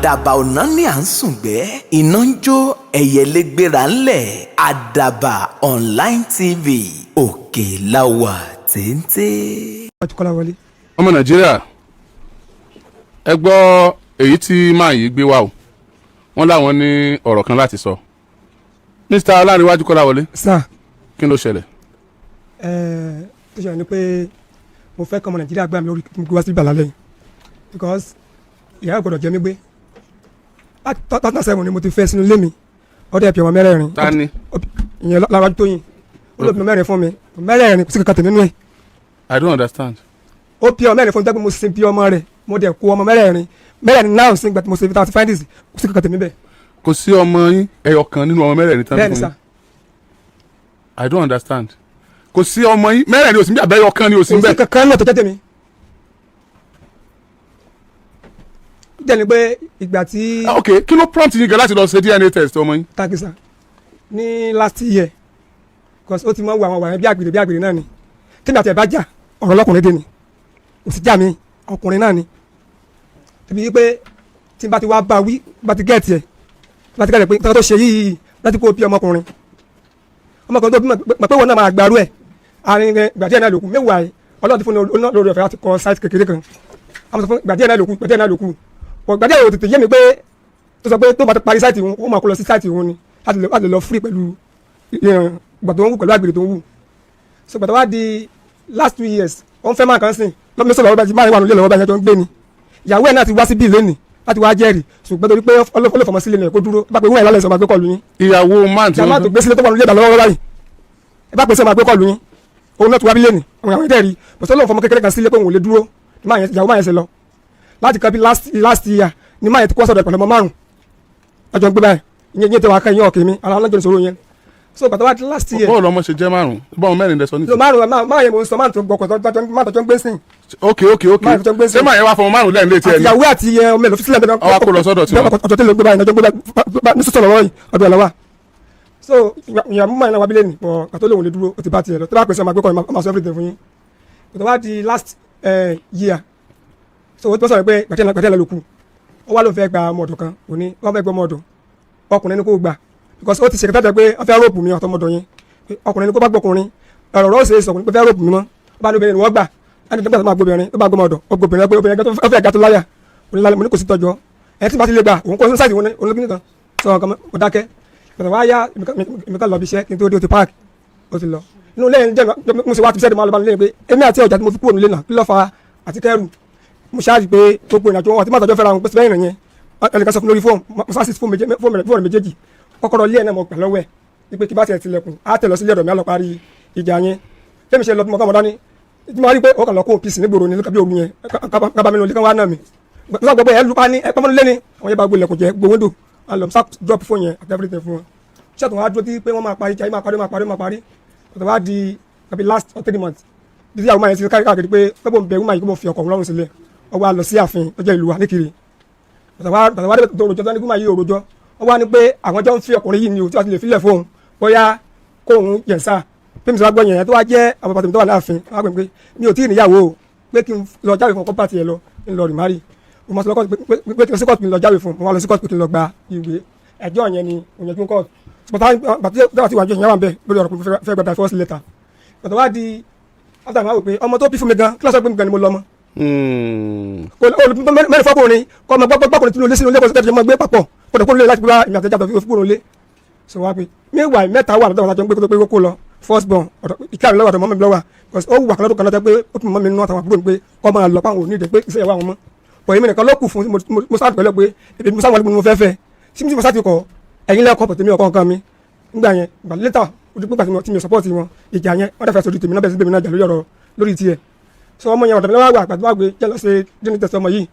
Àdàbà ọ̀nà ní à ń sùngbẹ́, iná ń jó, ẹyẹlé gbéra ńlẹ̀. Àdàbà Online TV, òkè láwà téńté. Kọ́láwọlé. Ọmọ Nàìjíríà, ẹ gbọ́ èyí tí máa yìí gbé wá o. Wọ́n láwọn ní ọ̀rọ̀ kan láti sọ. Mr. Ọlárẹ̀wájú Kọ́láwọlé. Sir. Kí ló ṣẹlẹ̀? Ẹ̀ẹ́, tó ṣẹlẹ̀ ni pé mo fẹ́ kọ́ ọmọ Nàìjíríà gbà mí lórí kí n wá sí ìbàlá lẹ́yìn, because ìyá gbọ́dọ̀ jẹ́ mi gbé. Láti 2007 ni mo ti fẹ́ sínú ilé mi. Ọdẹ ẹ̀pì ọmọ mẹ́rẹ̀ẹ̀rin. Ta ni? Ìyẹn Lára Tóyìn. Ó ló bí mẹ́rin fún mi, mẹ́rẹ̀ẹ̀rin, kò sí kankan tèmi nínú ẹ̀. I don't understand. Ó bí ọmọ mẹ́rin fún mi, jẹ́ pé mo sin bí ọmọ rẹ̀, mo dẹ̀ kó ọmọ mẹ́rẹ̀ẹ̀rin mẹ́rẹ̀ẹ̀rin náà sí. Ìgbà tí mo ṣe thirty findings, kò sí kankan tèmi bẹ́ẹ̀. Kò sí ọmọ yín ẹyọ kan nínú ọmọ mẹ́rẹ̀ẹ̀rin tán Bẹ́ẹ̀ ni fún sà. yín? I don't understand. Kò sí ọmọ yín mẹ́rẹ̀ẹ̀rin ò sí bí, àbẹ́yọ kan ni ò sí Kò sí bẹ́ẹ̀? kankan náà tó jẹ́ tèmi. Jẹ́ ni pé ìgbà tí Ah, ok, kí ló prompt yín gan láti lọ ṣe DNA test ọmọ yín? Thank you, sir. Ní last year, because ó ti mọ wo àwọn wàyẹn bí àgbèrè bí àgbèrè náà ni. Tèmi àti ẹ̀ bá jà, ọ̀rọ̀ ọlọ́kùnrin dé ni, kò sí jà mí, ọkùnrin náà ni. Tẹ̀bí wípé tí n bá ti wá bá wí, bá ti gẹ̀ẹ́tì ẹ̀, tí bá ti gẹ̀ẹ́tì ẹ̀ pé tọ́ka tó ṣe yìí láti kó bí ọmọkùnrin ọmọkùnrin tó bí mọ̀ pé wọn náà máa gbàrú ẹ̀ àárín rẹ̀. Ìgbà díẹ̀ náà lòkù mẹ́wàá yìí, Ọlọ́run ti fún ní lórí ọ̀fẹ́ láti kọ́ site kékeré kan. Àwọn sọ fún ìgbà díẹ̀ náà lòkù, ìgbà díẹ̀ náà lòkù. Ìgbà díẹ̀ yóò tètè yé mi pé tó sọ pé tó bá ti parí site òun, ó máa kó lọ sí site òun ni láti lè lọ free pẹ̀lú ìgbà tó ń wù, pẹ̀lú àgbèrè tó ń wù. So gbàtà wá di last 2 years, ó ń fẹ́ máa kàn sìn lọ́mọ sọ̀rọ̀ ọba máa wà nílé lọ́wọ́ báyìí tó ń gbé ni. Ìyàwó ẹ̀ náà ti wá síbí lónìí láti wá jẹ́rìí, ṣùgbọ́n torí pé ọlọ́fọmọ sílé ní ẹ̀ kó dúró bá pé wọ́n ẹ̀ lálẹ́ sọ máa gbé kọlu yín. Ìyàwó man tí Ìyàwó tó gbé sílé tó wà nílé lọ́wọ́ báyìí, ẹ bá pèsè máa gbé kọlu yín. Òun náà ti wá bí lónìí, àwọn àwọn ìdẹ́rì bọ̀sọ́ ọlọ́fọmọ kékeré kan sílé pé òun ò lè dúró. Ìyàwó máa yẹn ṣe lọ láti kan bí last last year ni máa yẹn ti kó sọ̀dọ̀ pẹ̀lú ọmọ márùn ọjọ́ ń gbé báyìí. Ìyẹn tẹ wá ká ìyẹn ọ̀kẹ́ mi àwọn alájọ ìṣòro yẹn. So gbàtà wá di last year. Bọ́ọ̀lù ọmọ ṣe jẹ́ márùn-ún, bọ́ọ̀lù mẹ́rin lẹ sọ ní. Lo márùn máa yẹn mo ń sọ, máa tó gbọkọ̀ tó máa tó ń gbé sìn. Ok. Márùn tó ń gbé sìn. Ṣé máa yẹn wá fọmọ márùn lẹ́yìn létí ẹ ní? Àtìyàwó àti ọmọ ẹ̀ ló fi sílẹ̀ bẹ́ẹ̀. Ó wá kó lọ sọ́dọ̀ tiwọn. Ọ̀dọ̀ tí ló ń gbé báyìí, ọjọ́ ń gbé báyìí ní sọ́sọ́ lọ́wọ́ yìí, ọ̀dọ̀ ẹ̀ lọ́wọ́. So ìyàwó máa ń náà wá bílẹ̀ ní bọ̀ kàtó lòun lè dúró, ó ti bá tiẹ̀ lọ. Tó bá pèsè ọmọ àgbẹ̀kọ̀, ọmọ sọ everything fún yín. Tó wá di last year, so ó tó sọ̀rọ̀ pé gbàtẹ́ ló kù, ó wá ló fẹ́ gba ọmọ ọ̀dọ̀ kan. Òní wọ́n fẹ́ gba ọmọ ọ̀dọ̀, ọkùnrin ni kò gbà, because ó ti ṣe kẹtàjẹ pé wọ́n fẹ́ rope mi ọ̀tọ̀mọdọ̀ yẹn, pé ọkùnrin ni kó bá gbọkùnrin ọ̀rọ̀ ọ̀rọ̀ ṣe é sọkùnrin pé fẹ́ rope mi mọ́. Ó bá ní obìnrin ni wọ́n gbà láti nígbà tó máa gbóbìnrin, ó bá gbọmọ ọ̀dọ̀, ó gbóbìnrin pé obìnrin tó fẹ́ ga tó láyà onílàlẹ́. Mo ní kò sí tọ́jọ́ ẹ tí bá ti lè gbà òun kó sáìtì òun olókìní kan sọ ọkàn mo dákẹ́. Pẹ̀lú wá yá, èmi ká lọ bí iṣẹ́ kí n tó dé, ó ti park, ó ti lọ inú lẹ́yìn jẹ́. Mo sì wá ti sẹ́ẹ̀dì máa lọ bá mi lẹ́yìn pé èmi àti ọjà tí mo fi kúrò nílé náà, kí ló fa àti kẹ́rù. Mo ṣáàjì pé gbogbo ìrìnàjò wọn àti mọ́tàjọ́ fẹ́ra wọn pé sẹ́yìn yẹn, ẹnìkan sọ fún lórí fóònù. Mo sá sí fóònù méjèèjì, kọ́kọ́rọ́ ilé ẹ̀ náà mo gbà lọ́wọ́ ẹ̀ wípé kí bá tiẹ̀ tilẹ̀kùn á tẹ̀ lọ sílé ọ̀dọ̀ mi, á lọ parí ìjà yẹn. Fẹ́mi ṣe lọ bí mo kọ́ mọ́ dání tí mo rí pé ó kàn lọ kó pc nígboro ní bí òru yẹn kábà mi nù lé kán wá náà mi. Mo sọ gbogbo ẹ̀ lupa ní ẹ pọ́nmọ́nù lé ní àwọn yẹn bá gbé ilẹ̀kùn jẹ gbogbo window, a lọ sá drop fóònù yẹn àti everything fún wọn. Ṣé àtúnwá dúró tí pé wọ́n máa parí ìjà yìí, máa parí, máa parí, máa parí. Ọ̀tọ̀ wá di àbí last 3 months bí tí àwọn máa yẹn ti káàkiri pé bó ń bẹ wúmọ̀ yìí, kó bó fi ọkọ̀ lọ́rùn sílẹ̀. Ó wá lọ sí ààfin tó jẹ́ ìlú wa níkiri. Bàtà wá dé tó rojọ́ tó ní kó máa yí òrojọ́, ó wá ní pé àwọn jọ ń fi ọkùnrin yìí ni o tí wọ́n ti lè filẹ̀ fóun, bóyá kóun yẹn sá pé mi sọ wá gbọ́ yẹn tó wá jẹ́ àwọn bàtà mi tó wà láàfin wá pè mí pé mi ò tí ì níyàwó o, pé kí n lọ jáwé fún ọkọ pàtì ẹ lọ, kí n lọ remarry. Mo máa sọ lọ́kọ́ pé kí n lọ sí kóòtù, kí n lọ jáwé fún. Mo wá lọ sí kóòtù pé kí n lọ gba ìwé ẹjọ́ yẹn ni òyìnbó kóòtù bàtà bàtà tí wàá jọ ìyẹn wà ń bẹ lórí ọ̀rọ̀ pé mo fẹ́ gba divorce letter. Bàtà wá di after, máa wò pé ọmọ tó bí fún mi gan, kílọ̀sọ̀ pé mi gan ni mo lọ́mọ mẹ́rin fọkùnrin kọ́ ọmọ gbọ́ gbọ́kùnrin tí ló lé sínú ilé kó sọ́tẹ́ mọ́ gbé papọ̀ kó dẹ̀ kó lé láti gbé ìmì àtẹ̀jáde tó fi kúrò lé. So wá pé meanwhile, mẹ́ta wà lọ́dọ̀ wọn lájọ ń gbé kó tó pé kó lọ. First born, ọ̀dọ̀ ìkíyà mi lọ́wọ́, ọ̀dọ̀ mọ́mí mi lọ́wọ́, because ó wù àkàlọ́dún kan lọ́tẹ́ pé ó tún mọ́ mi nínú àtàwọn àbúrò mi pé kọ́ máa lọ páwọn òní ìdẹ pé iṣẹ́ ìyàwó àwọn mọ́ pọ̀. Èmi nìkan ló kù fún mo sáà pẹ̀lú pé èmi mo sáà wọlé, mo fẹ́ fẹ́ sí mo sáà ti kọ̀ ẹ̀yin lẹ́kọ̀ọ́ pọ̀ tèmi ọ̀kan kan mi nígbà yẹn. Gbà later, ó di pé gbà tí mi support wọn, ìjà yẹn wọ́n dẹ̀ fẹ́ sórí tèmi náà, bẹ́ẹ̀ sí bẹ́ẹ̀ mi náà jà lórí ọ̀rọ̀ lórí tiẹ̀. So ọmọ yẹn, ọ̀dọ̀ mi lọ́wọ́ àgbà gbàtí wọ́n gbé jẹ́ lọ ṣe DNA test ọmọ yìí.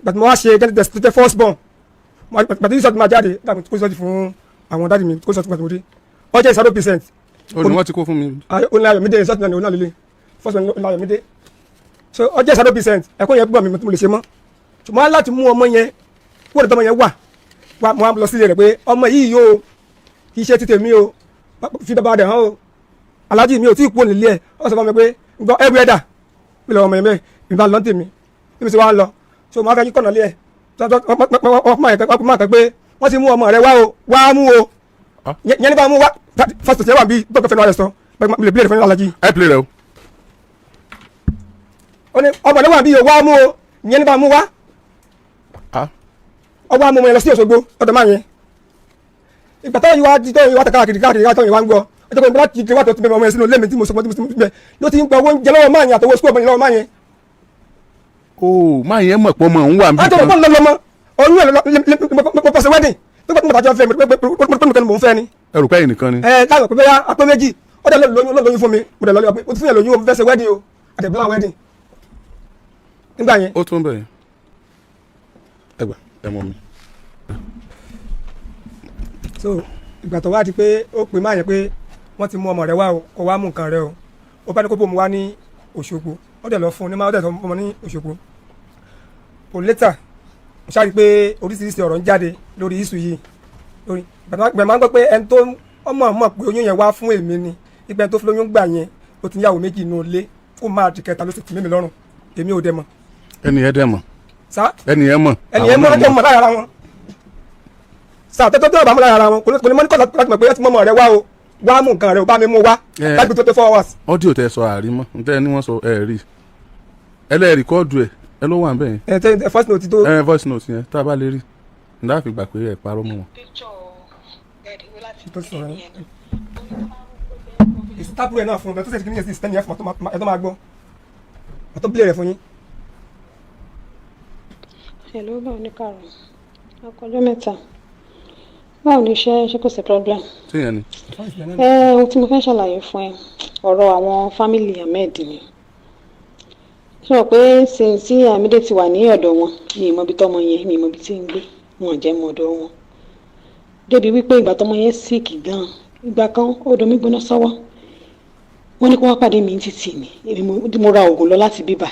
Gbàtí mo wá ṣe DNA test tó jẹ́ first born, gbàtí result máa jáde, dàgbà kó result fún àwọn daddy mi, kó result gbàtí mo dé, ó jẹ́ 0%. Ó ní wọ́n ti kó fún mi. Ó ní Ayọ̀mídé, result náà ni ó náà lélẹ̀, first born ní Ayọ̀mídé. So ó jẹ́ 0%. Ẹ̀kọ́ yẹn gbọ́ mi mo lè ṣe mọ́, ṣùgbọ́n láti mú ọmọ yẹn kúrò ní tọmọ yẹn wà wá, mo wá lọ sílé rẹ̀ pé ọmọ yìí yóò kì í ṣe títẹ̀ mi o, fi bàbá rẹ̀ hàn o, aláàjì mi ò tí ì kúrò nílé ẹ̀. Ó sọ fún mi pé gbọ́ ẹrú ẹ̀dà mi lọ ọmọ yẹn bẹ́ẹ̀, mi bá lọ tèmi bí mi ṣe wá lọ. So mo wá fẹ́ kí kọ̀nà lé ẹ̀. Wọ́n máa kàn pé wọ́n ti mú ọmọ rẹ wá o, wá mú o. Ah. Yẹn ní bá mú wá first person wà bí gbọ́dọ̀ fẹ́ẹ́ náà sọ bẹ́ẹ̀ mi lè bí èrè fún alájí. Ẹ play rẹ o. Ó ní ọmọ rẹ wà bí o, wá mú o. Yẹn ní bá mú wá. Ah. Ọwọ́ amú ọmọ yẹn lọ sí Òṣogbo ọ̀dọ̀ máa yẹn. Ìgbà táwọn yìí wá di táwọn yìí wá tẹ̀ káàkiri káàkiri táwọn yìí wá ń gbọ́ ọjọ́ pé láti ti wá tó ti bẹ̀rẹ̀ ọmọ yẹn sínú ilé mi tí mo sọ fún tí mo bẹ̀ ló ti ń gba owó oúnjẹ lọ́wọ́ máa yẹn àtọwọ́ sukú ọmọ yẹn lọ́wọ́ máa yẹn. O máa yẹn mọ̀ pé ọmọ òun wà níbí Àti ọmọ kan. lọ lọmọ oyún ẹ̀ lọ pọ̀sẹ̀ wedding tó gbà tó gbà tó fẹ́ mi pé mò ń fẹ́ ni. Ẹ rò pé ẹ̀yin nìkan ni. Ẹ láwọn pé bẹ́yà apẹ́ méjì ó dẹ̀ lóyún lóyún fún mi, mo dẹ̀ lọ́lọ́ o ti fún yẹn lóyún o, fẹ́ ṣe wedding o, àtẹ̀bílà wedding nígbà yẹn. Ó tún bẹ̀rẹ̀, ẹ gbà, ẹ mọ mi. So ìgbà tó wá di pé ó pè máa yẹn pé wọ́n ti mú ọmọ rẹ wá o, kó wá mú nǹkan rẹ o, ó bá ní kó bóun wá ní Òṣogbo, ó dẹ̀ lọ fún un ní máa ó dẹ̀ sọ ọmọ ní Òṣogbo. Kò later mo ṣáà rí i pé oríṣiríṣi ọ̀rọ̀ ń jáde lórí issue yìí lórí ìgbà máa ń gbọ́ pé ẹni tó ọmọ mọ̀ pé oyún yẹn wá fún èmi ni, ìgbà ẹni tó fi lóyún gbà yẹn, ó ti níyàwó méjì inú ilé, ó máa di kẹta ló sì tì mí lọ́rùn, èmi ò dẹ̀ mọ̀. Ẹni yẹn dẹ̀ mọ̀? Sá. Ẹni yẹn mọ̀? Ẹni yẹn mọ̀, ọjọ́ mọ̀ lára wọn sá tẹ́tọ́ tó bá mọ̀ lára wọn, kò ní mọ́ ní kọ́ láti mọ̀ pé ẹ ti mọ̀ ọmọ rẹ wá o, wá mú nǹkan rẹ o, bá mi mú wá láti 24 hours. Audio tẹ sọ àrímọ́ ntẹ́ ẹni wọ́n sọ ẹ rí ẹ record ẹ, ẹ ló wà níbẹ̀ yẹn. Ẹ tẹ ẹ first note tó. Ẹ voice note yẹn, tá a bá lè rí n dáa fi gbà pé ẹ parọ́ mọ́ wọn. Tó sọ̀rọ̀ yẹn ìsítàpù rẹ̀ náà fún un tó ṣe kí ní yẹn sí ìsítẹ́ni yẹn fún ẹ tó máa gbọ́ ọ tó bílẹ̀ rẹ̀ fún yín. Hello, báwo ni kàrọ̀? Akọjọ́ mẹ́ta. Báwo ni iṣẹ́? Ṣé kò sí problem? Tí yẹn ni. Ẹ ohun tí mo fẹ́ ṣàlàyé fún ẹ, ọ̀rọ̀ àwọn family Ahmed ni. Ṣé o pé since tí Ahmed ti wà ní ọ̀dọ̀ wọn, mi ì mọ ibi tọ́mọ yẹn, mi ì mọ ibi tí ń gbé, wọn ò jẹ́ mọ ọ̀dọ̀ wọn. Débi wípé ìgbà tọ́mọ yẹn sick gan, ìgbà kan ó domi gbóná sọ́wọ́. Wọ́n ní kó wá pàdé mi ní títì ni. Èmi mo ra oògùn lọ láti bíbà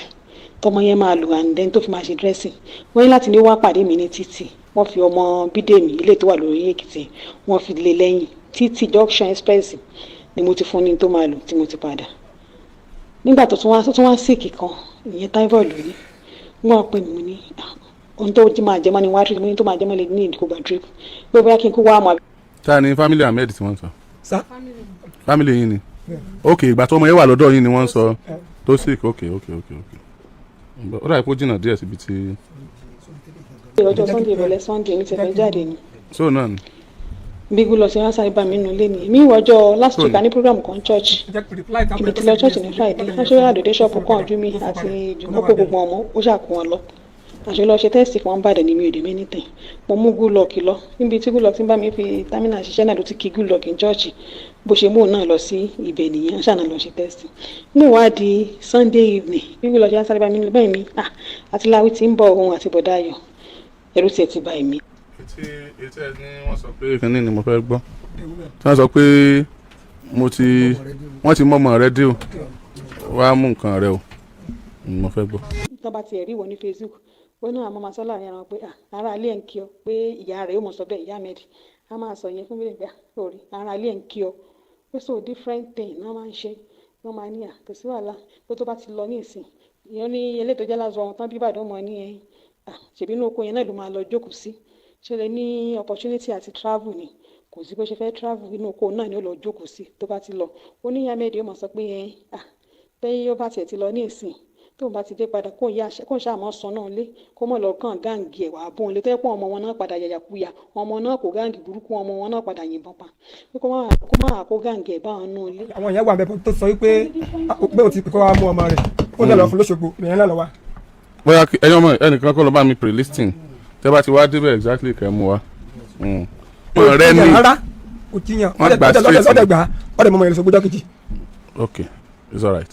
tọmọ yẹn máa lò and then tó fi máa ṣe dressing. Wọ́n ní láti ní wá pàdé mi ní títì. Wọ́n fi ọmọ Bídèmí ilé tó wà lórí Èkìtì, wọ́n fi lé lẹ́yìn títì junction express ni mo ti fún ní tó máa lò tí mo ti padà. Nígbà tó tún wá sick kan, ìyẹn typhoid ló ní, wọ́n pè mí ní ohun tó máa jẹ mọ́ ni wá drip, mo ní tó máa jẹ mọ́ lè ní ìdíkò gba drip pé bóyá kí n kó wá mọ́. Ta ni family Ahmed tí wọ́n ń sọ? Sá. Family yín ni? Ok, ìgbà tó ọmọ yẹn wà lọ́dọ̀ yín ni wọ́n ń sọ tó sick. Ok, ó dàbí pé ó jìnnà díẹ̀ síbi tí. Ọjọ́ Sunday, ìrọ̀lẹ́ Sunday ní tẹ̀fẹ́ jáde ni. So náà ni. Bí gúlọ ṣe wá sáré bá mi nù lé ni mi ìwọ ọjọ́ last week, a ní program kan church. Èmi ti lọ church ní Friday, aṣọ àdòdó ṣọ́ọ̀bù kan ojú mi àti jùmọ̀ kó gbogbo ọmọ ó ṣàkó wọn lọ, àṣẹ lọ ṣe test kan bàdàn ní mi ò dé mẹ́nìtàn. Mo mú Goodluck lọ níbi tí Goodluck ti ń bá mi fi terminal ṣiṣẹ́ náà, ló ti kí Goodluck ní church, bó ṣe mú òun náà lọ sí ibẹ̀ nìyẹn, ṣàná lọ ṣe test. Mo wá di Sunday evening, bí Goodluck ṣe ń sáré bá mi bẹ́ẹ̀ mi àti Láwí ti ń bọ̀, òun àti bọ̀dá Ayọ̀, ẹ̀rù tiẹ̀ ti bà èmi. Etí etí ẹ ní wọ́n sọ pé kínní ni mo fẹ́ gbọ́ tí wọ́n sọ pé mo ti wọ́n ti mọ́mọ́ rẹ dé o, wàá mú nǹkan rẹ o, mo fẹ́ gbọ́. Tó bá tiẹ̀ rí ìwọ ní Facebook, ó náà máa sọ láàrin ara wọn pé ará ilé ẹ̀ ń kí ọ, pé ìyá rẹ̀ ó mọ̀ sọ bẹ́ẹ̀, ìyá Ahmed á máa sọ yẹn fún mi pé orí ará ilé ẹ̀ ń kí ọ, pé so different thing náà máa ń ṣe. Wọ́n máa ní à kò sí wàhálà, pé tó bá ti lọ ní ìsìn ìyẹn ní eléyìí tó jẹ́ lásán ọ̀hún tán bí Ìbàdàn mọ̀ ní ẹ̀ ṣèbí inú oko yẹn náà ló máa lọ jókòó sí, ṣe lè ní opportunity àti travel ni, kò sí bó ṣe fẹ́ travel, inú oko náà ni ó lọ jókòó sí. Tó bá ti lọ, ó ní ìyá Ahmed ó máa sọ pé ẹ pé ó bá tiẹ̀ ti lọ ní ìsìn, tóun bá ti dé padà, kó yá kó ṣáà mọ́ sọ náà lé, kó mọ̀ lọ kàn gang ẹ̀ wà bóun lé, tó yẹ pé ọmọ wọn náà padà yàyàkuyà, ọmọ náà kó gang burúkú, ọmọ wọn náà padà yìnbọn pa, pé kó má kó gang ẹ̀ bá wọn nù lé. Àwọn èèyàn wà bẹ́ẹ̀ tó sọ wípé pé o ti kọ́ wa mú ọmọ rẹ̀, ó náà lọ fún lóṣogbo, ìyẹn náà lọ wá. Bóyá ẹyin ọmọ ẹnìkan kọ́ lọ bá mi pre-listing, tẹ́ bá ti wá débẹ̀ exactly kẹ́ mú wa. Ọmọ rẹ ni. Rárá, kò jiyàn. Wọ́n gbà straight. Ọdẹ gbà, ọdẹ mọmọ yẹn lóṣogbo jọ́ kejì. Ok, it's alright.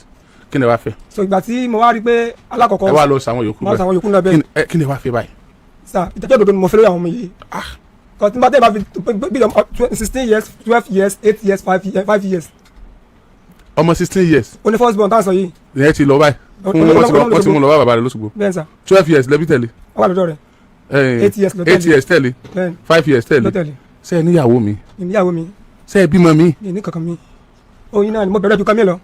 Kí ni ẹ wá fẹ́? So ìgbà tí mo wá rí i pé alákọ̀ọ́kọ́ Ẹ wá lọ sàwọn yòókù. Mo wá sàwọn yòókù náà bẹ́ẹ̀. Kí ni ẹ wá fẹ́ báyìí? Sà, ìdájọ́ òdodo ni mo fẹ́ lórí àwọn ọmọ yìí kò tí n bá tẹ́ bá fi bí 16 years, 12 years, 8 years, 5 years, 5 years. Ọmọ 16 years? Ó ní first born tá à ń sọ yìí. Ìyẹn ti lọ báyìí fún wọ́n ti mú lọ bá bàbá rẹ̀ lóṣogbo? Bẹ́ẹ̀ sà. 12 years lẹ́bí tẹ̀lé? Ó wà lọ́dọ̀ rẹ̀. 8 years ló tẹ̀lé. 8 years tẹ̀lé? Bẹ́ẹ̀. 5 years tẹ̀lé? Ló tẹ̀lé. Ṣé ẹ níyàwó mi? Ìníyàwó mi. Ṣé ẹ bímọ mi? Mi ní kankan mi, oyin náà ni mo bẹ̀rẹ̀ ju kámi lọ.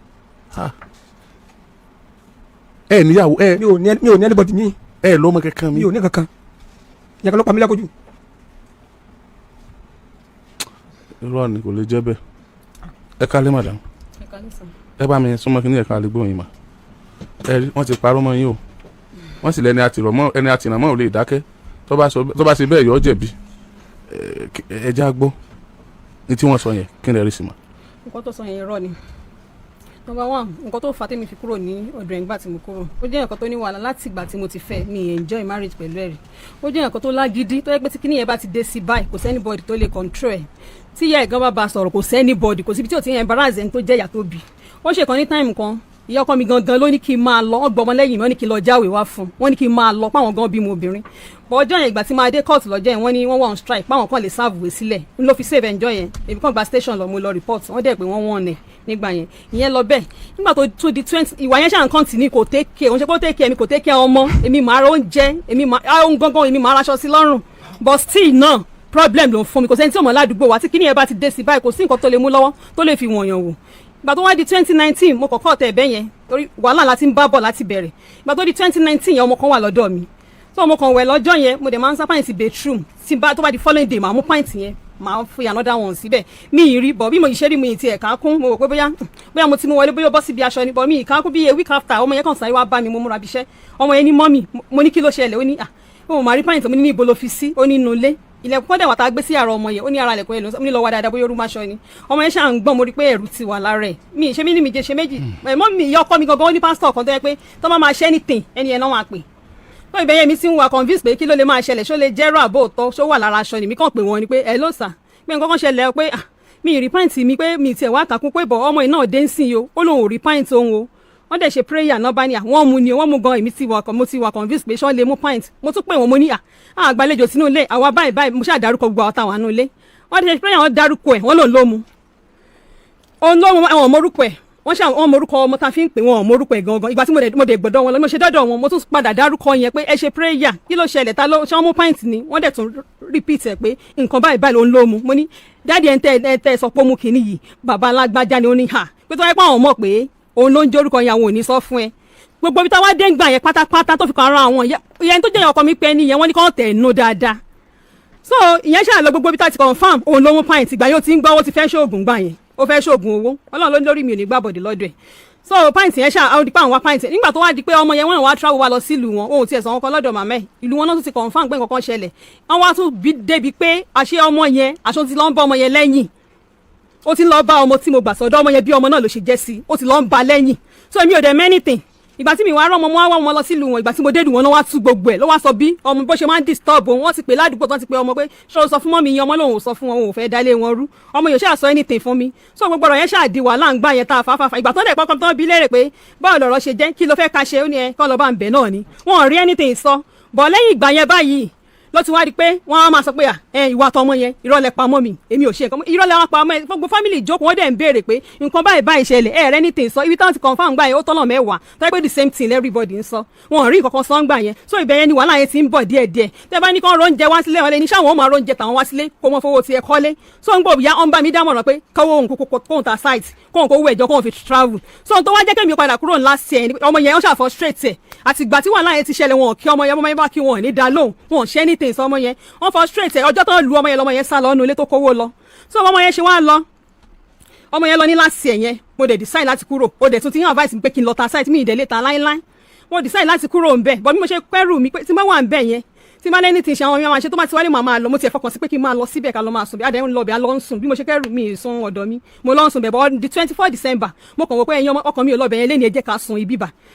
Ẹ níyàwó ẹ? Mi ò ní anybody mi. Ẹ lọ́mọ kankan mi? Mi ò ní kankan. Ìyẹn kan ló pa mí lẹ́kọ̀ọ́ jù. Irọ́ ni, kò lè jẹ́ bẹ́ẹ̀. Ẹ kálé, madam. Ẹ bá mi súnmọ́ kí ní ẹ̀ka àlè gbóyin mà. Ẹ rí, wọ́n ti parọ́ mọ́ yín o. Wọ́n sì lẹ́ni àtìrọ̀mọ́, ẹni àtìrànmọ́ ò lè dákẹ́. Tó bá ṣe bẹ́ẹ̀, yọ ọ́ jẹ̀bi. Ẹ já gbọ́ ní tí wọ́n sọ yẹn, kí ni ẹ rí sí ma? Nǹkan tó sọ yẹn, irọ́ ni. Number one, nǹkan tó fà á tèmi fi kúrò ní ọ̀dọ̀ ẹ̀, ńgbà tí mo kúrò, ó jẹ́ nǹkan tó ní wàhálà. Láti ìgbà tí mo ti fẹ́, mi enjoy marriage pẹ̀lú ẹ̀ rí. Ó jẹ́ nǹkan tó lágídí, tó yẹ pé tí kíní yẹn bá ti dé sí báyìí, kò sí anybody tó lè control ẹ̀. Tí ìyá ẹ̀ gan bá ba sọ̀rọ̀, kò sí anybody, kò síbi tí ò ti ń embarrass ẹni tó jẹ́ ìyá tó bí. Ó ṣe kan ní time kan, ìyá ọkọ mi gangan ló ní kí n máa lọ. Wọ́n gbọ́ ọmọ lẹ́yìn mi, wọ́n ní kí n lọ jáwèé wá fún un, wọ́n ní kí n máa lọ páwọn gan bímọ obìnrin. Bọ́ ọjọ́ yẹn, ìgbà tí máa dé court lọ́jọ́ yẹn, wọ́n ní wọ́n wà on strike, páwọn kan lè serve wé sílẹ̀ n ló fi save ẹ̀njọ́ yẹn. Èmi kàn gba station lọ, mo lọ report, wọ́n dẹ̀ pé wọ́n wọ́n ẹ̀ nígbà yẹn. Ìyẹn lọ bẹ́ẹ̀. Nígbà tó tún di 20, ìwà yẹn ṣáà ń continue. Kò take care, òun ṣe kó take care mi, kò take care ọmọ. Èmi màá ra oúnjẹ, èmi màá ohun gangan, èmi màá raṣọ sí lọ́rùn, but still náà, problem ló ń fún mi. Kò sẹ́ni tí ò mọ̀ ládùúgbò wa, tí kíní yẹn bá ti dé sí báyìí, kò sí nǹkan tó lè mú lọ́wọ́ tó lè fi wọ̀nyàn wò. Ìgbà tó wá di 2019, mo kọ́kọ́ tẹ̀ ẹ̀bẹ̀ yẹn torí wàhálà láti ń bá bọ̀ láti bẹ̀rẹ̀. Ìgbà tó di 2019 yẹn, ọmọ kan wà lọ́dọ̀ mi. So ọmọ kan wẹ̀ lọ́jọ́ yẹn, mo dẹ̀ máa ń sá pint bedroom tí bá tó bá di following day, màá mú pint yẹn, màá fi another one síbẹ̀. Mi ì rí bọ̀ bí mo ṣe rí, mi ì tiẹ̀ ká kún. Mo rò pé bóyá mo ti mú wọlé, bóyá ó bọ́ síbi aṣọ ni, bọ̀ mi ì ká kún. Bí a week after, ọmọ yẹn kàn sáré wá bá mi. Mo múra bíṣẹ́, ọmọ yẹn ní, "Mummy." Mo ní, "Kí ló ṣẹlẹ̀?" Ó ní, "Ah, ó mà rí pint." Mo ní, "Ní ibo ló fi sí?" Ó ní, "Inú ilé, ilẹ̀kùn kọ́dẹ̀ wà tá a gbé sí yàrá ọmọ yẹn." Ó ní ara ilẹ̀kùn yẹn ló ń ní lọ wá dáadáa, bóyá orú máṣọ ni. Ọmọ yẹn ṣáà ń gbọ́n. Mo rí pé ẹ̀rù ti wà lára ẹ̀. Mi ṣe mí ní mi jẹ ṣe méjì ẹ̀mọ́ mi. Ìyá ọkọ mi gangan, ó ní pásítọ̀ kan tó yẹ pé tó máa máa ṣe anything, ẹni yẹn náà máa pè tó ìbẹ̀yẹ. Mi ti ń wà convince pé kí ló lè máa ṣẹlẹ̀, ṣó lè jẹ́rọ àbò òótọ́, ṣó wà lára aṣọ ni. Mi kàn pé wọ́n ni pé ẹ ló sà pé nǹkan kan ṣẹlẹ̀, pé ah, mi ì rí pint mi, pé mi tiẹ̀ wá kàkún pé bọ̀ ọmọ yìí náà dé ń sìn yìí o, ó lóun ò rí pint òun o. Wọ́n dẹ̀ ṣe prayer náà, bá ní à wọ́n mú ni, wọ́n mú gan. Èmi ti wà, mo ti wà convince pé ṣọ́ lè mú pint. Mo tún pè wọ́n, mo ní à àgbàlejò sínú ilé àwa báyìí báyìí. Mo ṣáà dárúkọ gbogbo àwọn táwọn àánú ilé. Wọ́n dẹ̀ ṣe prayer, wọ́n dárúkọ ẹ̀, wọ́n lòun ló mu, òun ló mu. Àwọn mọ̀rúkọ ẹ̀, wọ́n ṣe àwọn mọ̀rúkọ ọmọ tá a fi ń pè wọ́n, mọ̀rúkọ ẹ̀ gangan. Ìgbà tí mo dẹ̀ gbọ́dọ̀ wọn lọ, mo ṣe dọ́dọ̀ wọn, mo tún padà dárúkọ yẹn pé ẹ ṣe prayer, kí ló ṣẹlẹ̀, ta ló ṣe wọ́n mú pint ni? Wọ́n dẹ̀ tún repeat ẹ̀ pé nǹkan báyìí báyìí ló ń ló mu. Mo ní, "Daddy, ẹ̀ ń tẹ́ sọ pé ó mú kinní yìí, bàbá alágbájá ni." Ó ní hà pé tó wáyé pé àwọn mọ̀ pé òun ló ń jórúkọ yẹn, àwọn ò ní sọ fún ẹ. Gbogbo ibi táwa dé ń gbà yẹn pátápátá, tó fi kan ara àwọn ìyẹn tó jẹ́ ọkọ mi pé ní yẹn, wọ́n ní kàn tẹ̀ nù dáadáa. So ìyẹn ṣáà lọ. Gbogbo ibi tá a ti confirm òun ló mú pint, ìgbà yóò ti ń gbọ́, ó ti fẹ́ ṣoògùn gbà yẹn, ó fẹ́ ṣoògùn owó. Ọlọ́run ló ní lórí mi ò ní gbàbọ̀dé lọ́dọ̀ ẹ̀. So pint yẹn ṣáà, àwọn dípò àwọn wá pint. Nígbà tó wá di pé ọmọ yẹn, wọ́n wá travel wá lọ sílùú wọn, òun tiẹ̀ sọ wọn kan lọ́dọ̀ màmá ẹ̀. Ìlú wọn náà tún ti confirm pé nǹkan kan ṣẹlẹ̀. Wọ́n wá tún bí débi pé àṣé ọmọ yẹn, àṣọ ti lọ ń bá ọmọ yẹn lẹ́yìn. Ó ti lọ bá ọmọ tí mo gbà sọ́dọ̀ ọmọ yẹn, bí ọmọ náà ló ṣe jẹ́ sí, ó ti lọ ń ba lẹ́yìn. So èmi ò dẹ̀ many thing. Ìgbà tí mi wá rán ọmọ, mo wá wá wọn lọ sílùú wọn. Ìgbà tí mo dé ìlú wọn náà, wá tú gbogbo ẹ̀, ló wá sọ bí ọmọ bó ṣe máa ń disturb òun. Wọ́n ti pè ládùúgbò tó ti pè ọmọ pé ṣé o sọ fún mummy yẹn? Ọmọ lòun ò sọ fún wọn, òun ò fẹ́ dálé wọn rú. Ọmọ yóò ṣáà sọ anything fún mi. So gbogbo ọ̀rọ̀ yẹn ṣáà di wàhálà ń gbà yẹn tá a fà fà fà. Ìgbà tó dẹ̀ pọ́kàn tó bí léèrè pé báwo lọ̀rọ̀ ṣe jẹ́, kí ló fẹ́ ká ṣe, ó ní ẹ kọ́ lọ bá ń bẹ̀ náà ni. Wọn ò rí anything sọ bọ̀. Lẹ́yìn ìgbà yẹn báyìí ló ti wá di pé wọ́n á máa sọ pé à ẹ ìwà tọmọ yẹn, irọ́ lẹ pamọ́ mi, èmi ò ṣe nǹkan, irọ́ lẹ wá pamọ́ ẹ. Gbogbo family ìjókòó, wọ́n dẹ̀ ń béèrè pé nǹkan báyìí báyìí ṣẹlẹ̀, ẹ rẹ́ ní tè sọ. Ibi táwọn ti confirm gbà yẹn, ó tọ́nà 10 tó yẹ pé the same thing everybody ń sọ, wọn ò rí nǹkan kan sọ ń gbà yẹn. So ibẹ̀ yẹn ni wàhálà yẹn ti ń bọ̀ díẹ̀díẹ̀. Tẹ́ bá ní kán róúnjẹ wá sílé, wọn lè ní sáwọn ó máa róúnjẹ tàwọn wá sílé, kó mọ fowó tiẹ̀ kọ́lé. So ń gbọ́ ìyá ọ̀n bá mi dámọ̀ràn pé kọ́wọ́ òun kókó, kóun ta site, kóun kó owó ẹ̀jọ́, kóun fi travel. So tó wá jẹ́ kémi padà kúrò ńlá sí ẹ̀, ọmọ yẹn ó ṣà frustrate ẹ̀. Àtìgbà tí wàhálà yẹn ti ṣẹlẹ̀, wọn kí ọmọ yẹn, ọmọ yẹn bá kí wọn ò ní dá lóhùn, wọn ò ṣe anything sọ ọmọ yẹn. Wọ́n frustrate ẹ̀. Ọjọ́ tó ń lu ọmọ yẹn, lọmọ yẹn sá lọ nínú ilé tó kówó lọ. So ọmọ yẹn ṣe wá lọ, ọmọ yẹn lọ ní láti ẹ̀ yẹn, mo dẹ̀ decide láti kúrò. Ó dẹ̀ tún ti yàn advice mi pé kí n lọ ta site mi, ìdẹ̀lé ta láíláí. Mo decide láti kúrò ń bẹ̀ bọ́. Bí mo ṣe kẹ́rù mi pé tí n bá wà ń bẹ̀ yẹn, tí n bá lẹ́ni tí ń ṣe àwọn ọmọ máa ṣe, tó bá ti wálé, màá máa lọ. Mo tiẹ̀ fọkàn sí pé kí n máa lọ síbẹ̀, ká lọ máa sùn. Bí adé ń lọ bẹ̀, á lọ ń sùn. Bí mo ṣe kẹ́rù mi sùn ọ̀dọ̀ mi, mo lọ ń sùn bẹ̀ bọ́. Di 24 December, mo kàn wò pé ẹ̀yin ọkàn mi ò lọ bẹ̀ yẹn lé ní, ẹ jẹ́ ká sùn ibi bà.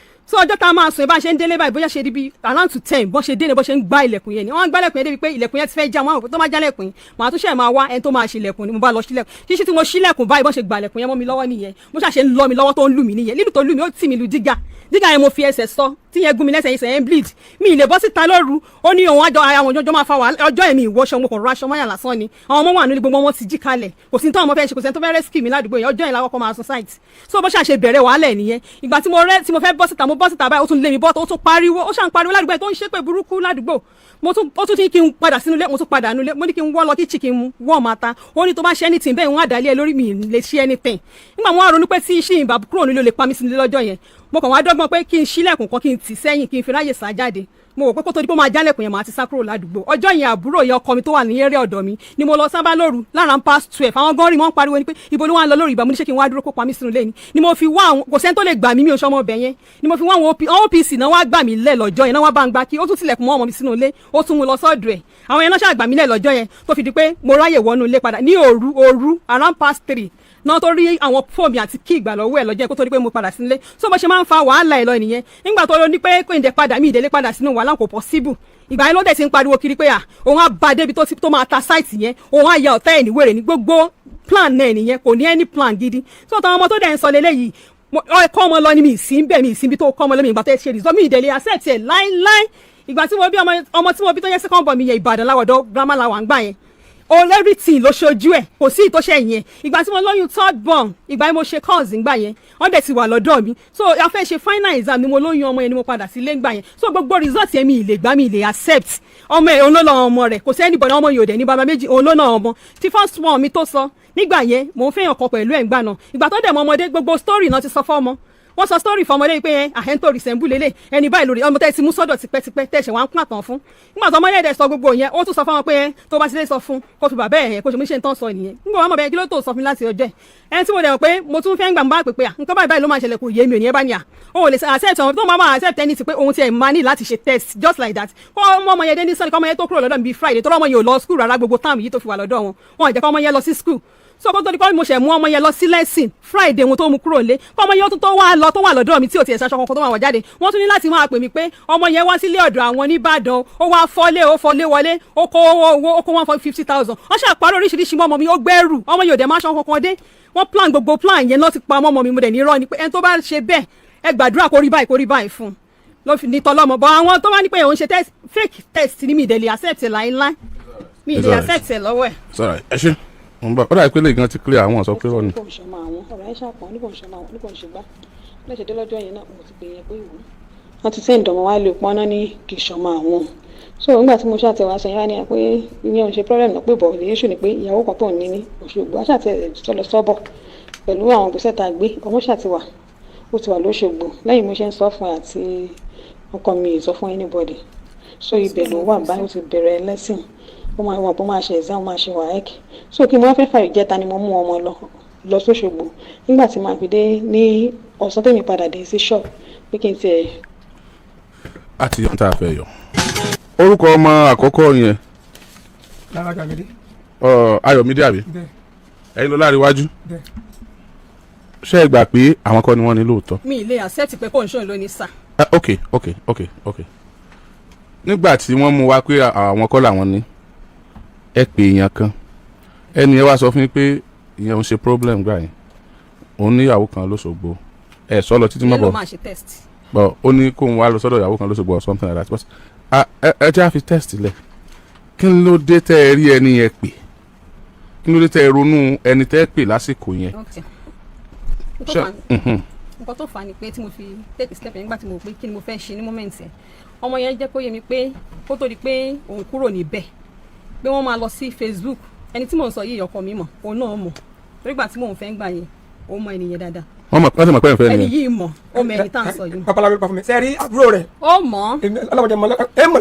So ọjọ́ tá a máa sùn ẹ, bá ṣe ń délé báyìí, bóyá ṣe di bí around to 10, bó ṣe délé, bó ṣe ń gbá ilẹ̀kùn yẹn ni wọ́n ń gbá ilẹ̀kùn yẹn débi pé ilẹ̀kùn yẹn ti fẹ́ já. Wọn àwọn tó máa jálẹ̀kùn yìí, màá tún ṣe máa wá ẹni tó máa ṣe ilẹ̀kùn ni. Mo bá lọ sílẹ̀kùn ṣíṣí tí mo ṣílẹ̀kùn báyìí, bó ṣe gbà ilẹ̀kùn yẹn mọ́ mi lọ́wọ́ nìyẹn. Mo ṣàṣe ń lọ mi lọ́wọ́ tó ń lù mí nìyẹn. Lílù tó lù mí, ó tì mí lu dígà. Dígà yẹn, mo fi ẹsẹ̀ sọ tí yẹn gún mi lẹ́sẹ̀, ẹsẹ̀ yẹn bleed, mi ì lè bọ́ síta lóru. Ó ní òun àjọ àwọn ọjọ́ máa fa wàhálà. Ọjọ́ èmi ìwọṣọ, mo kàn rọ aṣọ mọ́yà lásán ni. Àwọn ọmọ wà nílé, gbogbo wọn ti jí kalẹ̀, kò sí ní táwọn ọmọ fẹ́ ṣe, kò sí ní tó fẹ́ rescue mi ládùúgbò yẹn. Ọjọ́ yẹn la kọ́kọ́ máa sùn site. So bó ṣàṣe bẹ̀rẹ̀ wàhálà ẹ̀ nìyẹn. Ìgbà tí mo rẹ́ tí mo fẹ́ bọ́ síta, mo bọ́ síta báyìí, ó tún lé mi bọ́ta, ó tún pariwo, ó ṣàn pariwo ládùúgbò yẹn tó ń ṣépè burúkú ládùúgbò. Mo tún, ó tún ní kí n padà sínú ilé. Mo tún padà nínú ilé. Mo ní kí n wọ́ lọ kíchì, kí n wọ́ máa ta. Ó ní tó bá ṣe anything bẹ́ẹ̀, wọ́n á dàlẹ́ ẹ lórí, mi lè ṣe anything. Nígbà mo wá ronú pé tí iṣẹ́ ìbá kúrò nílé, lè pa mí sínú ilé lọ́jọ́ yẹn, mo kàn wá dọ́gbọ́n pé kí n ṣílẹ̀kùn kan, kí n tì sẹ́yìn, kí n fi ráyè sá jáde. Mo wò pé kó tó di pé ó máa jálẹ̀kùn yẹn, màá ti sá kúrò ládùúgbò. Ọjọ́ yẹn, àbúrò yẹn ọkọ mi tó wà ní eré ọ̀dọ̀ mi ni mo lọ sábà lóru lára 12:10. Àwọn gan rí wọn pariwo ni pé ibo ló wà ń lọ lóru ìbámu ní, ṣé kí n wá dúró kó pa mí sínú ilé ni? Ni mo fi wá àwọn, kò sẹ́ni tó lè gbà mí, mi ò sọmọ ọbẹ̀ yẹn, ni mo fi wá àwọn OPC náà wá gbà mí lẹ̀ lọ́jọ́ yẹn náà, wá bá ń gbá kí ó tún tilẹ̀kùn mọ́ ọmọ mi sínú ilé, ó tún mú lọ sọ́dọ̀ ẹ̀. Àwọn yẹn náà ṣáà gbà mí lẹ̀ lọ́jọ́ yẹn tó fi di pé mo ráyè wọnú ilé padà ní òru òru around past 3 náà, tó rí àwọn fóònù àti kí ìgbà lọ́wọ́ ẹ̀ lọ́jọ́ yẹn kó tó di pé mo padà sílé. So bó ṣe máa ń fa wàhálà ẹ̀ lọ nìyẹn. Nígbà tó lọ ní pé kò ń dẹ padà, mí ìdílé padà sínú wàhálà, kò possible. Ìgbà yẹn ló dẹ̀ ti ń pariwo kiri pé à òun á ba débi tó máa ta site yẹn, òun á ya ọ̀tá ẹ̀ ní wèrè ní. Gbogbo plan náà nìyẹn, kò ní any plan gidi. So táwọn ọmọ tó dẹ̀ ń sọ lélẹ́yìí, kọ́ ọmọ lọ ni mi ì sí bẹ́ẹ̀, mi ì sí bí tó kọ́ ọmọ lọ mi. Ìgbà tó ṣe result, mi ìdẹ̀lẹ̀ accept ẹ̀ láíláí. Ìgbà tí mo bí ọmọ tí mo bí tó yẹ second born mi yẹn, Ìbàdàn láwọ̀dọ̀ grandma làwà ń gbà yẹn. All everything ló ṣojú ẹ̀, kò sí ìtọ́ṣẹ́ yẹn. Ìgbà tí mo lóyún third born, ìgbà yẹn mo ṣe course ńgbà yẹn, wọ́n dẹ̀ ti wà lọ́dọ̀ mi. So a fẹ́ ṣe final exam ni mo lóyún ọmọ yẹn ni mo padà sílé ńgbà yẹn. So gbogbo result yẹn, mi ì lè gbà, mi ì lè accept. Ọmọ ẹ̀ òun ló lọ ọmọ rẹ̀, kò sí anybody, ọmọ yìí ò dẹ̀ ní bàbá méjì, òun ló náà ọmọ. Tí first one mi tó sọ nígbà yẹn, mò ń fẹ́yàn kan pẹ̀lú ẹ̀ ńgbà náà. Ìgbà tó dẹ̀ mọ ọmọdé, gbogbo story náà ti sọ fọ́mọ, wọ́n sọ story fọmọdé yìí pé ẹ àhẹ́n tó resemble lélẹ̀ ẹni báyìí lórí ọmọ tẹ́ ti mú sọ́dọ̀ tipẹ́tipẹ́ tẹ́ ṣẹ̀ wá ń pín àtàn fún. Nígbà tó ọmọdé dẹ̀ sọ gbogbo yẹn, ó tún sọ fún wọn pé ẹ tó bá ti lè sọ fún kó fi bàbá ẹ̀ yẹn kó ṣe mú ṣe ń tán sọ nìyẹn. Nígbà wọn mọ̀ bẹ́ẹ̀, kí ló tó sọ fún mi láti ọjọ́ ẹ̀ ẹni tí mo dẹ̀ mọ̀ pé mo tún fẹ́ ń gbà ń bá pè pé à nǹkan báyìí báyìí ló máa ṣẹlẹ̀, kò yé mi ò ní ẹ bá ní à ó ò lè accept ọmọ tó máa máa accept ẹni tí pé òun tiẹ̀ máa ní láti ṣe test just like that. Kó ọmọ ọmọ yẹn dé ní sọ́ni, kọ́ ọmọ yẹn tó kúrò lọ́dọ̀ mi bíi Friday tó ọmọ yẹn ò lọ school rárá. Gbogbo time yìí tó fi wà lọ́dọ̀ wọn, wọn ò jẹ́ kọ́ ọmọ yẹn lọ sí school. So kó tó di pé mo ṣẹ̀ mú ọmọ yẹn lọ sí lesson Friday wọn tó mú kúrò lé, kó ọmọ yẹn tó wá lọ tó wà lọ́dọ̀ mi tí ò tiẹ̀ ṣaṣọ kankan tó wà wọ̀ jáde, wọ́n tún ní láti máa pè mí pé ọmọ yẹn wá sílé ọ̀dọ̀ àwọn nìbàdàn, ó wá fọ́lé, ó fọ́lé wọlé, ó kó owó, ó kó 150,000. Wọ́n ṣàpárọ̀ oríṣiríṣi mọ́ ọmọ mi, ó gbẹ́rù ọmọ yẹn ò dẹ̀ máa ṣan kankan dé. Wọ́n plan gbogbo plan yẹn lọ́ ti pa ọmọ mi. Mo dẹ̀ ní irọ́ ni pé ẹni tó bá ṣe bẹ́ẹ̀, ẹ gbàdúrà kó rí báyìí, kó rí báyìí fún un ló fi ní tọlọ́mọ bọ́. Àwọn tó bá ní pé òun ṣe test, fake test ni, mi ì dẹ̀ lè accept ẹ̀ láíláí, mi ì lè accept ẹ̀ lọ́wọ́ ẹ̀. Sorry, ẹ ṣe mo ń bọ̀. Ó dàbí pé lè gan ti clear, àwọn sọ pé rọ ni. Kò ń ṣọmọ àwọn ọ̀rọ̀ ẹ̀ ṣàpọ̀ ní kò ń ṣọmọ àwọn ní kò ń ṣe gbá lẹ́sẹ̀ dé lọ́jọ́ yẹn náà, mo ti pè yẹn pé ìwọ wọ́n ti send ọmọ wá lè pọ́n náà ní kì í ṣọmọ àwọn. So nígbà tí mo ṣàtẹ̀wá sọ yẹn wá ní pé ìyẹn ò ń ṣe problem náà, pé bọ̀ the issue ni pé ìyàwó kan tó ń ní ní Òṣogbo aṣàtẹ̀ sọlọ sọ́bọ̀ pẹ̀lú àwọn ìgbésẹ̀ tá a gbé, ọmọ ṣàtiwà, ó ti wà lóṣogbo. Lẹ́yìn mo ṣe ń sọ fún ẹ àti ọkọ mi ì sọ fún anybody. So ibẹ̀ ló wà báyìí, ó ti bẹ̀rẹ̀ lesson, ó máa wà bó máa ṣe exam, ó máa ṣe WAEC. So kí mo wá fẹ́ fà, ìjẹta ni mo mú ọmọ lọ lọ sóṣogbo. Nígbà tí màá fi dé ní ọ̀sán, tèmi padà dé sí shop pé kí n tiẹ̀ Àti yọ̀ tá a fẹ́ yọ. Orúkọ ọmọ àkọ́kọ́ yẹn? Lára gàgede. Ayọ̀mídé àbí? Bẹ́ẹ̀. Ẹ̀yin ló láàrin iwájú. Bẹ́ẹ̀. Ṣé ẹ gbà pé àwọn kọ́ ni wọ́n ní lóòótọ́? Mi ì lè accept pé kò ń ṣòun lónìí sà. Ok, nígbà tí wọ́n mú wa pé àwọn kọ́ làwọn ní, ẹ pè èèyàn kan, ẹni ẹ wá sọ fún yín pé ìyẹn ò ń ṣe problem gbà yẹn, òun níyàwó kan lóṣogbo, ẹ sọ lọ títí mọ́ Ìyẹn ló bọ̀ máa ṣe test. But ó ní kóun wá lọ sọ́dọ̀ ìyàwó kan lóṣogbo or something like that. But ah, ẹ jẹ́ àfi test lẹ̀. Kí ló dé tẹ́ ẹ rí ẹni yẹn pè? Kí ló dé tẹ́ ẹ ronú ẹni tẹ́ ẹ pè lásìkò yẹn? Ok. Nǹkan tó fà á ni pé tí mo fi take step yẹn, nígbà tí mo rò pé kí ni mo fẹ́ ṣe ní moment yẹn, ọmọ yẹn jẹ́ kó yé mi pé kó tó di pé òun kúrò níbẹ̀, pé wọ́n máa lọ sí Facebook. Ẹni tí mò ń sọ yìí, ọkọ mi mọ̀, òun náà mọ̀, torí gbà tí mò ń fẹ́ ń gbà yẹn, ó mọ ẹni yẹn dáadáa. Wọ́n mọ̀, wọ́n sì mọ̀ pé ẹ̀ ń fẹ́ Ẹni nìyẹn. yìí mọ̀, ó mọ ẹni tá à ń sọ yìí. Babaláwo pa fún mi sẹ́ẹ̀rí àbúrò rẹ̀. Ó mọ̀. Ọlọ́mọdé mọ̀ ẹ mọ̀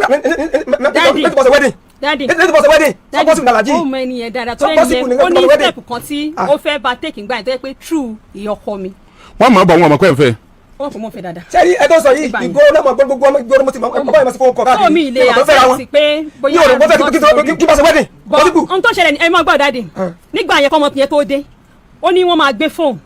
Daddy. ní ti bọ̀ sẹ́ wedding. Daddy. Ní ti bọ̀ sẹ́ wedding Daddy, sọ́kọ́sì nàlájì. ó mọ ẹni yẹn dáadáa tó So ẹni possible yẹn ni ó ní wedding. step kan tí Ah. ó fẹ́ bá take ngbà yẹn tó yẹ pé true ìyọkọ mi. Wọ́n mọ̀ bọ̀, wọ́n mọ̀ pé ẹ̀ ń fẹ́. Ó mọ̀ pé mo fẹ́ dáadáa. Sẹ́ẹ̀rí ẹ tó sọ yìí, Ìgbà yẹn. ìgò náà mọ̀ gbogbo ọmọ ìgboro mo ti mọ̀ ọmọ yẹn mo ti fowó kọ Tó mi lè káàkiri tó fẹ́ra wọn accept pé ní òrùn kó fẹ́ kí bá ṣe wedding bọ̀ possible. ohun tó ṣẹlẹ̀ ní ẹ máa gbọ́, Daddy. Ah. Nígbà yẹn, kọ́mọ yẹn tó dé, ó ní wọ́n máa gbé fóònù,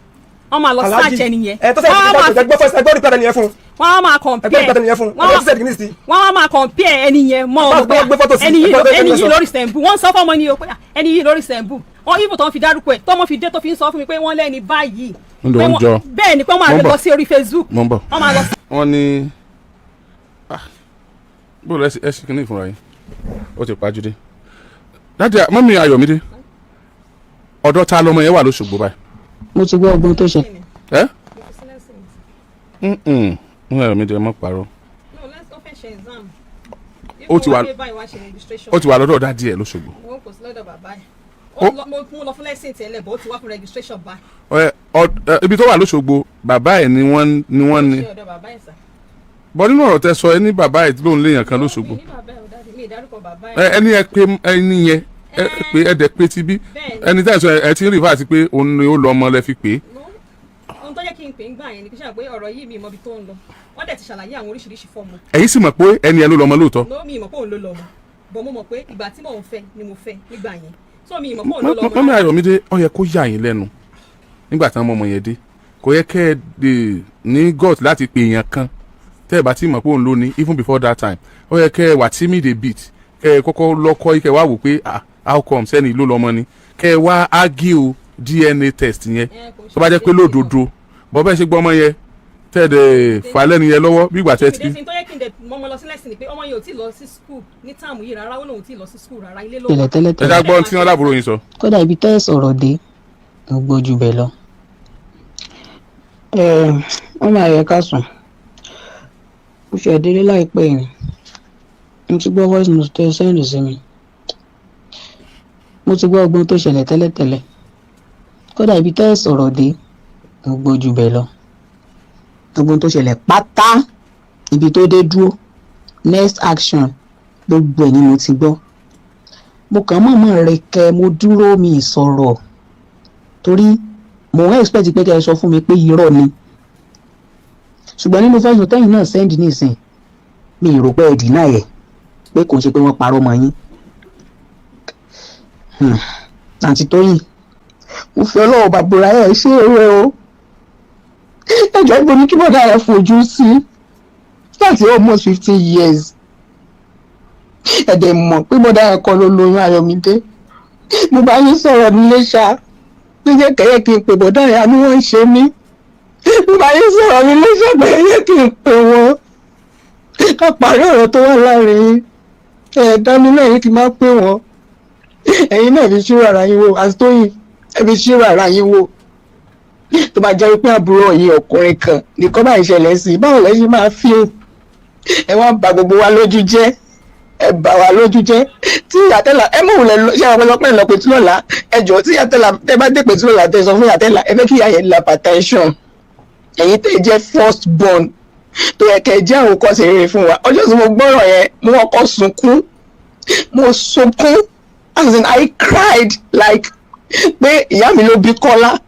wọ́n máa lọ search ẹni yẹn. Ẹ tó sẹ́yìn Wọ́n á máa ẹgbẹ́ first ẹgbẹ́ orí padà nìyẹn fún. Wọ́n á máa compare. Ẹgbẹ́ ìpàdé nìyẹn fún. Ẹgbẹ́ sísẹ̀ kìíní sí. Wọ́n á máa compare ẹni yẹn mọ́ ọmọ Báwo gbé fọ́tò sí? ẹni yìí Ẹgbẹ́ ẹni ẹgbẹ́ yìí sọ. lórí sẹ̀ǹbù. Wọ́n sọ fọ́mọ ni o pé ah, ẹni yìí lórí sẹ̀ǹbù wọ́n ibù tó ń fi dárúkọ ẹ̀, tọ́mọ fi dé tó fi ń sọ fún mi pé wọ́n lẹ́ni báyìí. Ń lò Pé ń jọ. Bẹ́ẹ̀ ni, pé wọ́n máa Mo ń bọ̀. lọ sí orí Facebook. Mo ń bọ̀. Wọ́n máa lọ sí. Wọ́n ní bóòlù ẹ ṣe kínní ìfúnra yín, ó ti pàjùdé. Daddy, mummy Ayọ̀mídé, ọ̀dọ̀ ta lọmọ yẹn wà lóṣogbo báyìí? Mo ti gbọ́ ọgbọ́n tó ṣe. Ẹ mummy Ayọ̀mídé, ẹ má parọ́. Ó ti wà lọ́dọ̀ daddy ẹ̀ lóṣogbo. Wọn kò sí lọ́dọ̀ bàbá ẹ̀. Mo mú lọ fún lẹ́sìn tẹ́lẹ̀ bó ti wá fún registration báyìí. Ẹ, ibi tó wà lóṣogbo, bàbá ẹ̀ ni wọ́n ní. Ṣé ọ̀dọ̀ bàbá ẹ̀ sà? Bọ́ nínú ọ̀rọ̀ tẹ sọ, ẹ ní bàbá ẹ̀ lóun léèyàn kan lóṣogbo. Mi ní bàbá ẹ̀ ò dájú, mi ìdárúkọ bàbá Ẹ ẹ̀. ẹni ẹ pé ẹni yẹn ẹ pé ẹ dẹ̀ pé ti bí Bẹ́ẹ̀ni. ẹni tẹ́ ẹ sọ ẹ ti ń rí fáti pé òun ni ó lọ ọmọ lẹ fi pè é. No. Ohun tó jẹ́ kí n pè ń gbà yẹn ni kí n ṣe pé ọ̀rọ̀ yìí, mi ì mọ ibi tó ń lọ. Wọ́n dẹ̀ ti ṣàlàyé àwọn oríṣiríṣi fọ́ọ̀mù. Ẹ̀yin sì mọ̀ pé ẹni ẹ ló lọ ọmọ lóòótọ́? No, mi ì mọ̀ pé òun ló lọ ọmọ, bọ̀ mo mọ̀ pé ìgbà tí mò ń fẹ́ ni mo fẹ́ nígbà yẹn, so mi ì mọ̀ pé òun ló lọ ọmọ. Mummy Ayọ̀mídé, ó yẹ kó yà yín lẹ́nu nígbà tí wọ́n mọ ọmọ yẹn dé. Kò yẹ kẹ́ ẹ lè ní gut láti pè èèyàn kan tẹ́ ẹ bá ti mọ̀ pé òun ló ní. Even before that time, ó yẹ kẹ́ ẹ wà timid a bit, kẹ́ ẹ kọ́kọ́ lọ́kọ́ yìí, kẹ́ ẹ wá wò pé, ah, how come sẹ́ni ló lọ́mọ ni, kẹ́ ẹ wá argue DNA test yẹn. Ẹ, kò ń Tó bá jẹ́ pé lódodo bọ́ bẹ́ẹ̀ ṣe gbọ́ ọmọ yẹn, tẹ́ ẹ dẹ̀ fà lẹ́nu yẹn lọ́wọ́ bí ìgbà tẹ́ ti. Ìdẹ́sìn tó yẹ kí n dẹ̀ mọ́mọ́ lọ sílẹ̀ sí ni pé ọmọ yẹn ò tí ì lọ sí school ní term yìí rárá. Ó lóun ò tí ì lọ sí school rárá, ilé ló Tẹ́lẹ̀ wà. tẹ́lẹ̀ Ẹ tẹ́lẹ̀. já gbọ́ tí wọ́n lábúrò yín sọ. Kódà ibi tẹ́ ẹ̀ sọ̀rọ̀ dé, mo gbọ́ ju bẹ́ẹ̀ lọ. Wọ́n máa yẹ ká sùn. Mo ṣe délé láìpẹ́ yìí, mo ti gbọ́ voice note tó ẹ send sí mi. Mo ti gbọ́ ọgbọ́n tó ṣẹlẹ̀ tẹ́lẹ̀tẹ́lẹ̀. Kódà ibi tẹ́ ẹ̀ sọ̀rọ̀ dé, mo gbọ́ ju bẹ́ẹ̀ lọ. Gbogbo ohun tó ṣẹlẹ̀ pátá, ibi tó dé dúró, next action, gbogbo ẹ̀ ni mo ti gbọ́. Mo kàn mọ̀ọ́mọ̀ rẹ̀ kẹ́ mo dúró, mi ì sọ̀rọ̀, torí mo ń expect pé kẹ́ ẹ sọ fún mi pé irọ́ ni. Ṣùgbọ́n nínú voice note tẹ́yìn náà send nísìn, mi ì rò pé ẹ deny ẹ̀ pé kò ń ṣe pé wọ́n parọ́ mọ́ yín. Àǹtí Tóyìn, mo fi Ọlọ́run bàbúrà ẹ̀ ṣe eré o. Ẹjọ́, ibo ni kí bọ̀dá ẹ̀ fojú sí láti almost 15 years? Ẹ̀dẹ̀ mọ̀ pé bọ̀dá ẹ̀ kọ́ ló lóyún Ayọ̀mídé. Mo bá yín sọ̀rọ̀ nílé ṣá pé jẹ́ kẹ́yẹ́ kí n pè bọ̀dá ẹ̀, àánú wọ́n ń ṣe mí. Mo bá yín sọ̀rọ̀ nílé ṣá pé yẹ kí n pè wọ́n ká parí ọ̀rọ̀ tó wà láàrin yín. Ẹ̀ dání náà yín kí n má pè wọ́n. Ẹ̀yin náà fi ṣírò ara yín wò. Àti Tóyìn, ẹ fi ṣírò ara yín wò. Tó bá jẹ́ wípé àbúrò yín ọkùnrin kan nìkan bá ìṣẹ̀lẹ̀ sí i, báwo lẹ ṣe máa fi? Ẹ wá bà gbogbo wa lójú jẹ́, ẹ bà wá lójú jẹ́. Tí ìyàtẹ̀là ẹ mọ̀ wùlẹ̀ lọ ṣé àwọn ọlọ́pàá lọ pẹ̀tù lọ́la. Ẹ jọ̀ọ́, tí ìyàtẹ̀là tẹ bá dé pẹ̀tù lọ́la, tẹ sọ fún ìyàtẹ̀là ẹ fẹ́ kí ìyá yẹn la hypertension. Ẹ̀yin tẹ́ jẹ́ first born tó yẹ kẹ́ jẹ́ àwòkọ́ṣe rere fún wa, ọjọ́ tí mo gbọ́rọ̀ yẹn, mo kọ́kọ́ sunkún. Mo sunkún, as in I cried like pé ìyá mi ló bí Kọ́lá.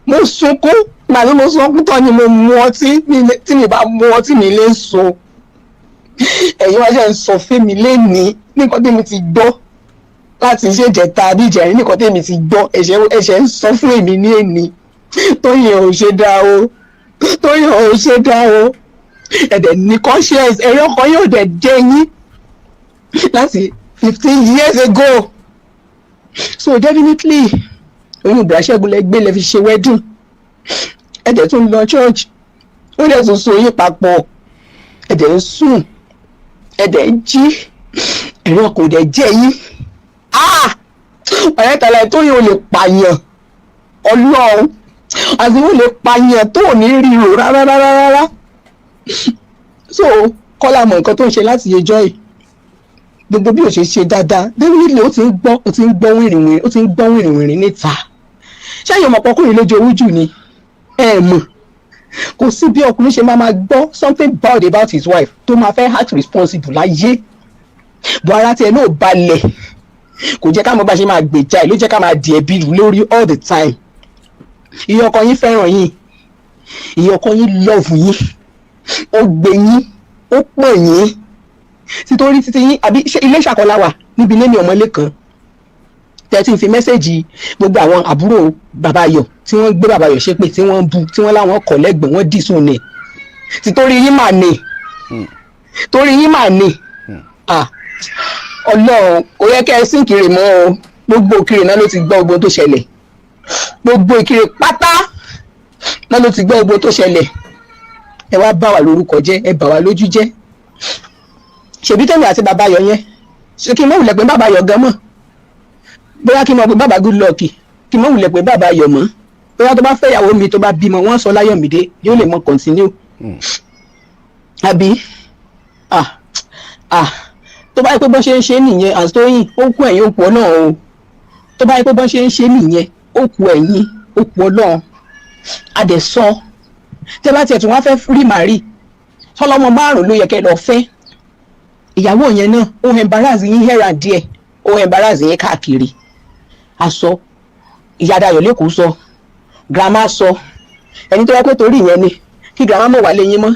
Mo sunkún. Gbà tí mo sunkún tán ni mo mu ọtí. Tí mi bá mu ọtí, mi lè sùn. Ẹ̀yin wá ṣe ń sọ fún mi lénìí nǹkan tí mi ti gbọ́ láti ṣe ìjẹta àbí ìjẹrin, nǹkan tí mi ti gbọ́, ẹ̀ṣẹ̀ ń sọ fún èmi ní èní. Tóyìn, ò ṣe dáa o. Tóyìn, ò ṣe dáa o. Ẹ̀dẹ̀ ní conscience, ẹ̀rí ọkàn yóò dẹ̀ jẹ́ yín láti 15 years ago. So definitely, oyún ìbúra ṣẹ́gun lẹ gbé, lẹ fi ṣe wedding. Ẹ̀dẹ̀ tún lọ church, ó dẹ̀ tún so yín papọ̀. Ẹ̀dẹ̀ ń sùn, ẹ̀dẹ̀ ń jí, ẹ̀rí ọkàn ò dẹ̀ jẹ́ yín. Ah, ọ̀rẹ́ tẹ̀lé tó yẹ, o lè pààyàn. Ọlọ́run àti o lè pààyàn tó ò ní ríro rárá rárá rárá. So Kọ́lá mọ̀ nǹkan tó ń ṣe láti ẹjọ́ yìí. Gbogbo bí o ṣe ṣe dáadáa, definitely ó ti ń gbọ́, ó ti ń gbọ́ wìrìwìrì, ó ti ń gbọ́ wìrìwìrì níta. Ṣáyọ̀ mọ̀ pọkùnrin lójú owó jù ni ẹ mọ̀. Kò sí bí ọkùnrin ṣe máa gbọ́ something bad about his wife tó máa fẹ́ act responsible láyé. Bọ́ ara tiẹ̀ náà balẹ̀, kò jẹ́ ká mọ̀ bá ṣe máa gbèjà ẹ̀, ló jẹ́ ká máa di ẹ̀bi rù lórí all the time. Ìyá ọkọ yín fẹ́ràn yín, ìyá ọkọ yín love yín, ó gbé yín, ó pọ̀ yín títorí títí yín. Àbí ṣé ilé ìṣàkọlá wà níbi ilé ní ọmọlé kan tẹ́tí fi message gbogbo àwọn àbúrò bàbá Ayọ̀ tí wọ́n gbé bàbá Ayọ̀ ṣépè, tí wọ́n bu, tí wọ́n láwọn kọ̀ lẹ́gbẹ̀ẹ́, wọ́n dì sùn ní títorí yín mà ní, torí yín mà ní. Ah, Ọlọ́run, kò yẹ kẹ́ ẹ sí Ìkirè mọ́ o. Gbogbo Ìkirè náà ló ti gbọ́ gbogbo tó ṣẹlẹ̀. Gbogbo Ìkirè pátá náà ló ti gbọ́ gbogbo tó ṣẹlẹ̀. Ẹ wá bà wá lórúkọ jẹ́, ẹ bà wá lójú jẹ́. Ṣèbí tèmi àti bàbá Ayọ̀ yẹn, ṣé kí n mọ̀ wùlẹ̀ pé bàbá Ayọ̀ gan mọ̀? Bóyá kí n mọ̀ pé bàbá Good Luck, kí n mọ̀ wùlẹ̀ pé bàbá Ayọ̀ mọ́. Bóyá tó bá fẹ́ ìyàwó mi, tó bá bímọ, wọ́n sọ Láyọ̀mídé, yóò lè mọ continue àbí? Ah ah, tó bá yẹ pé bọ́n ṣe ń ṣe nìyẹn, àtọ́yìn, ó kú ẹ̀yìn, ó kú Ọlọ́run o. Tó bá yẹ pé bọ́n ṣe ń ṣe nìyẹn, ó kú ẹ̀yìn, ó kú Ọlọ́run. A dẹ̀ sọ, tẹ́ bá tiẹ̀ tún wá fẹ́ rí màrí. Tọ́lọ́mọ márùn-ún ló yẹ kẹ́ lọ fẹ́. Ìyàwó yẹn náà, ó embarrass yín here and there, ó embarrass yín káàkiri. Aṣọ ìyá Dayọ̀ lẹ́kọ̀ọ́ sọ, grandma sọ, ẹni tó yẹ pé torí ìyẹn ni kí grandma mọ̀ wá lé yín mọ́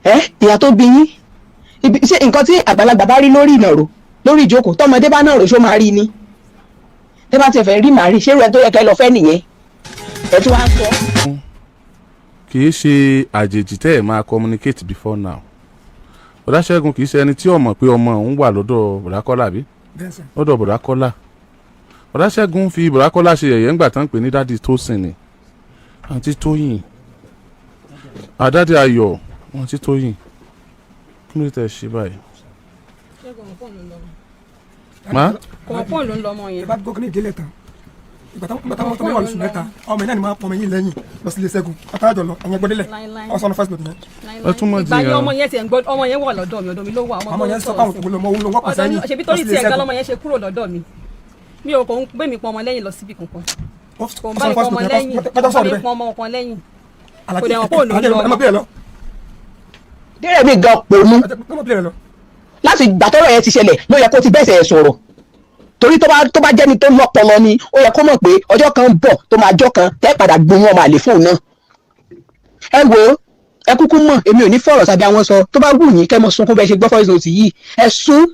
ẹ. Ìyá tó bí yín ibi, ṣé nǹkan tí àgbàlagbà bá rí lórí ìnàró, lórí ìjókòó, tọmọdé bá náà rò, ṣó máa rí ni? Tẹ́ bá tiẹ̀ fẹ́ rí màá rí. Ṣé irú ẹ tó yẹ kẹ́ lọ fẹ́ nìyẹn? Ẹ tún wá sọ. Kì í ṣe àjèjì tẹ́ ẹ̀ máa communicate before now. Bọ̀dá Ṣẹ́gun kì í ṣe ẹni tí ó mọ̀ pé ọmọ òun wà lọ́dọ̀ bọ̀dá Kọ́lá, àbí? Bẹ́ẹ̀ sir. Lọ́dọ̀ bọ̀dá Kọ́lá. Bọ̀dá Ṣẹ́gun fi bọ̀dá Kọ́lá ṣe yẹ̀yẹ́ ńgbà tán pé ní daddy Tósìn ni àǹtí Tóyìn, àdádì Ayọ̀, àǹtí Tóyìn. Kí ló dé tẹ́ ẹ ṣe báyìí? Ṣẹ́gun ọmọ pọ́ùn ló ń lọ. Má. Kò mọ̀ pọ́ùn ló ń lọ ọmọ Ẹ yẹn. bá gbọ́ kí ní ìdílé tán, ìgbà táwọn tó wà lóṣù 3, ọmọ yẹn náà ni máa pọnmi yín lẹ́yìn lọ sí ilé Ṣẹ́gun àtàjọ lọ. Ẹ̀yẹn gbọ́dẹ́lẹ̀ Láíláí. ọ̀sán first note yẹn. Ẹ tún mọ̀ Ìgbà yẹn, jiyàn. ọmọ yẹn tiẹ̀ ń gbọ́, ọmọ yẹn wà lọ́dọ̀ mi, ọ̀dọ̀ mi ló wà. Ọmọ Tó yẹn ń sọ sọ̀rọ̀ fáwọn sí. òkú lọmọ òun ló wọ́n pọ̀ Ọ̀dọ̀ mi sẹ́yìn ṣebí lọ torí sí ilé tiẹ̀ gan Ṣẹ́gun. lọ́mọ yẹn ṣe kúrò lọ́dọ̀ mi. Mi ò kò ń gbé mi pọn ọmọ lẹ́yìn lọ síbi kankan. Kò ń bá mi Ọ̀sán pọn first ọmọ note lẹ́yìn, yẹn kò kọjá ń bá sọ̀rọ̀ mi bẹ́ẹ̀. pọn ọmọ kan lẹ́yìn. Alájí Kò dẹ̀ wọ́n kó ló ń Alájí lọ. ẹ má bí ẹ lọ. Dérèmí gan pònú. Ẹ má bí ẹ lọ. Láti ìgbà tọ́rọ̀ yẹn ti ṣẹlẹ̀ ló yẹ kó ti bẹ́sẹ̀ sọ̀rọ̀, torí tó bá jẹ́ni tó lọ́pọlọ ni, ó yẹ kó mọ̀ pé ọjọ́ kan ń bọ̀ tó máa jọ́ kan tẹ́ padà gbóhùn ọmọ àlè fóun náà. Ẹ wo, ẹ kúkú mọ̀, èmi ò ní fọ̀rọ̀ sábẹ́ àwọn sọ. Tó bá wù yín kẹ́ mọ sunkún bẹ́ẹ̀ ṣe gbọ́ voice note yìí, ẹ sún,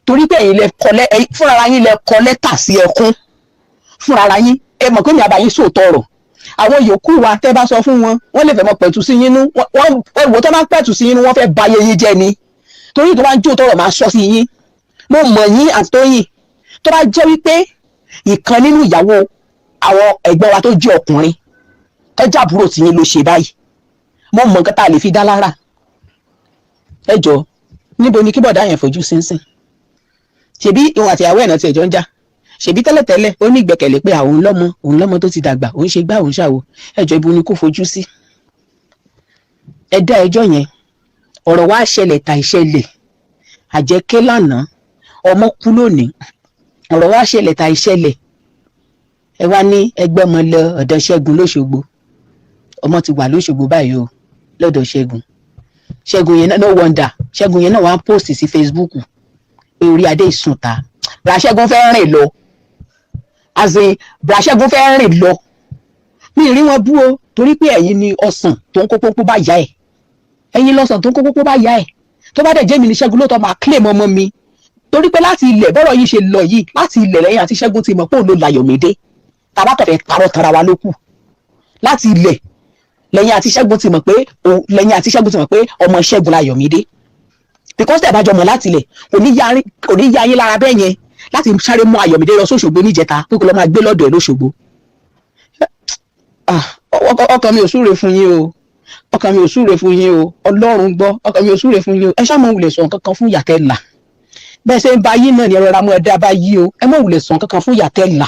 torí pé ẹ̀yin lẹ kọ lẹ́, ẹ̀yin fúnra yín lẹ kọ lẹ́tà sí ẹkún fúnra yín. Ẹ mọ̀ pé mi àbá yín sòótọ́ ọ̀rọ̀. Àwọn yòókù wa, tẹ́ bá sọ fún wọn, wọ́n lè fẹ́ mọ pẹ̀tù sí yín nú. Wọ́n ẹ wò, tó bá pẹ̀tù sí yín nú, wọ́n fẹ́ ba ayé yín jẹ́ ni, torí tó bá ń jó tọrọ máa sọ sí yín. Mo mọ̀ yín àti Tóyìn. Tó bá jẹ́ wípé ìkan nínú ìyàwó àwọn ẹ̀gbọ́n wa tó jẹ́ ọkùnrin tó jẹ́ àbúrò tí yín ló ṣe báyìí, mo mọ̀ nǹkan tá a lè fi dá lára. Ẹ jọ, níbo ni kí bọ̀dá yẹn fojú sínsìn? Ṣebí ìwọ̀n àtìyàwó ẹ̀ náà ti ẹ̀jọ́ ń jà. Ṣebí tẹ́lẹ̀tẹ́lẹ̀ ó ní ìgbẹ́kẹ̀lé pé àwọn lọ́mọ, òun lọ́mọ tó ti dàgbà, òun ṣe gbá, òun ṣàwò. Ẹ jọ, ibo ni kó fojú sí? Ẹ dá ẹjọ́ yẹn. Ọ̀rọ̀ wa ṣẹlẹ̀ tà ìṣẹ̀lẹ̀ àjẹké lánàá, ọmọ kú lónìí. Ọ̀rọ̀ wa ṣẹlẹ̀ tà ìṣẹ̀lẹ̀, ẹ wá ní ẹgbẹ́ ọmọ lọ ọ̀dọ̀ Ṣẹ́gun lóṣogbo. Ọmọ ti wà lóṣogbo báyìí o, lọ́dọ̀ Ṣẹ́gun. Ṣẹ́gun yẹn náà, no wonder, Ṣẹ́gun yẹn náà wá ń post sí Facebook pé orí adé ìsúnta. Bra Ṣẹ́gun fẹ́ rìn lọ, as in, bra Ṣẹ́gun fẹ́ rìn lọ. Mi ì rí wọn bú o, torí pé ẹ̀yin ni ọsàn tó ń kó pópó bá yá ẹ̀, ẹ̀yin lọ́sàn tó ń kó pópó bá yá ẹ̀. Tó bá dẹ̀ jẹ́ mi ní Ṣẹ́gun lóòótọ́, máa claim ọmọ mi, torí pé láti ilẹ̀ bọ́rọ̀ yìí ṣe lọ yìí, láti ilẹ̀ lẹ́yìn àti Ṣẹ́gun ti mọ̀ pé òun ló Láyọ̀mídé. Tàbá kàn fẹ́ parọ́ tara wa ló kù. Láti ilẹ̀ lẹ́yìn àti Ṣẹ́gun ti mọ̀ pé òun, lẹ́yìn àti Ṣẹ́gun ti mọ̀ pé ọmọ Ṣẹ́gun Láyọ̀mídé, because tẹ̀ bá jọ mọ̀ láti ilẹ̀, kò ní ya yín lára bẹ́ẹ̀ yẹn láti sáré mú Ayọ̀mídé lọ sóṣogbo níjẹta pé kó lọ máa gbé lọ́dọ̀ ẹ̀ lóṣogbo. Ah, ọkàn mi ò súre fún yín o, ọkàn mi ò súre fún yín o. Ọlọ́run gbọ́, ọkàn mi ò súre fún yín o. Ẹ ṣáà mọ̀ wulẹ̀ sọ nǹkan kan fún yàtẹ̀ là. Bẹ́ẹ̀ ṣe ń ba yín náà ni ẹ rọra mú ẹ dá bá yí o. Ẹ mọ̀ wulẹ̀ sọ nǹkan kan fún yàtẹ̀ là.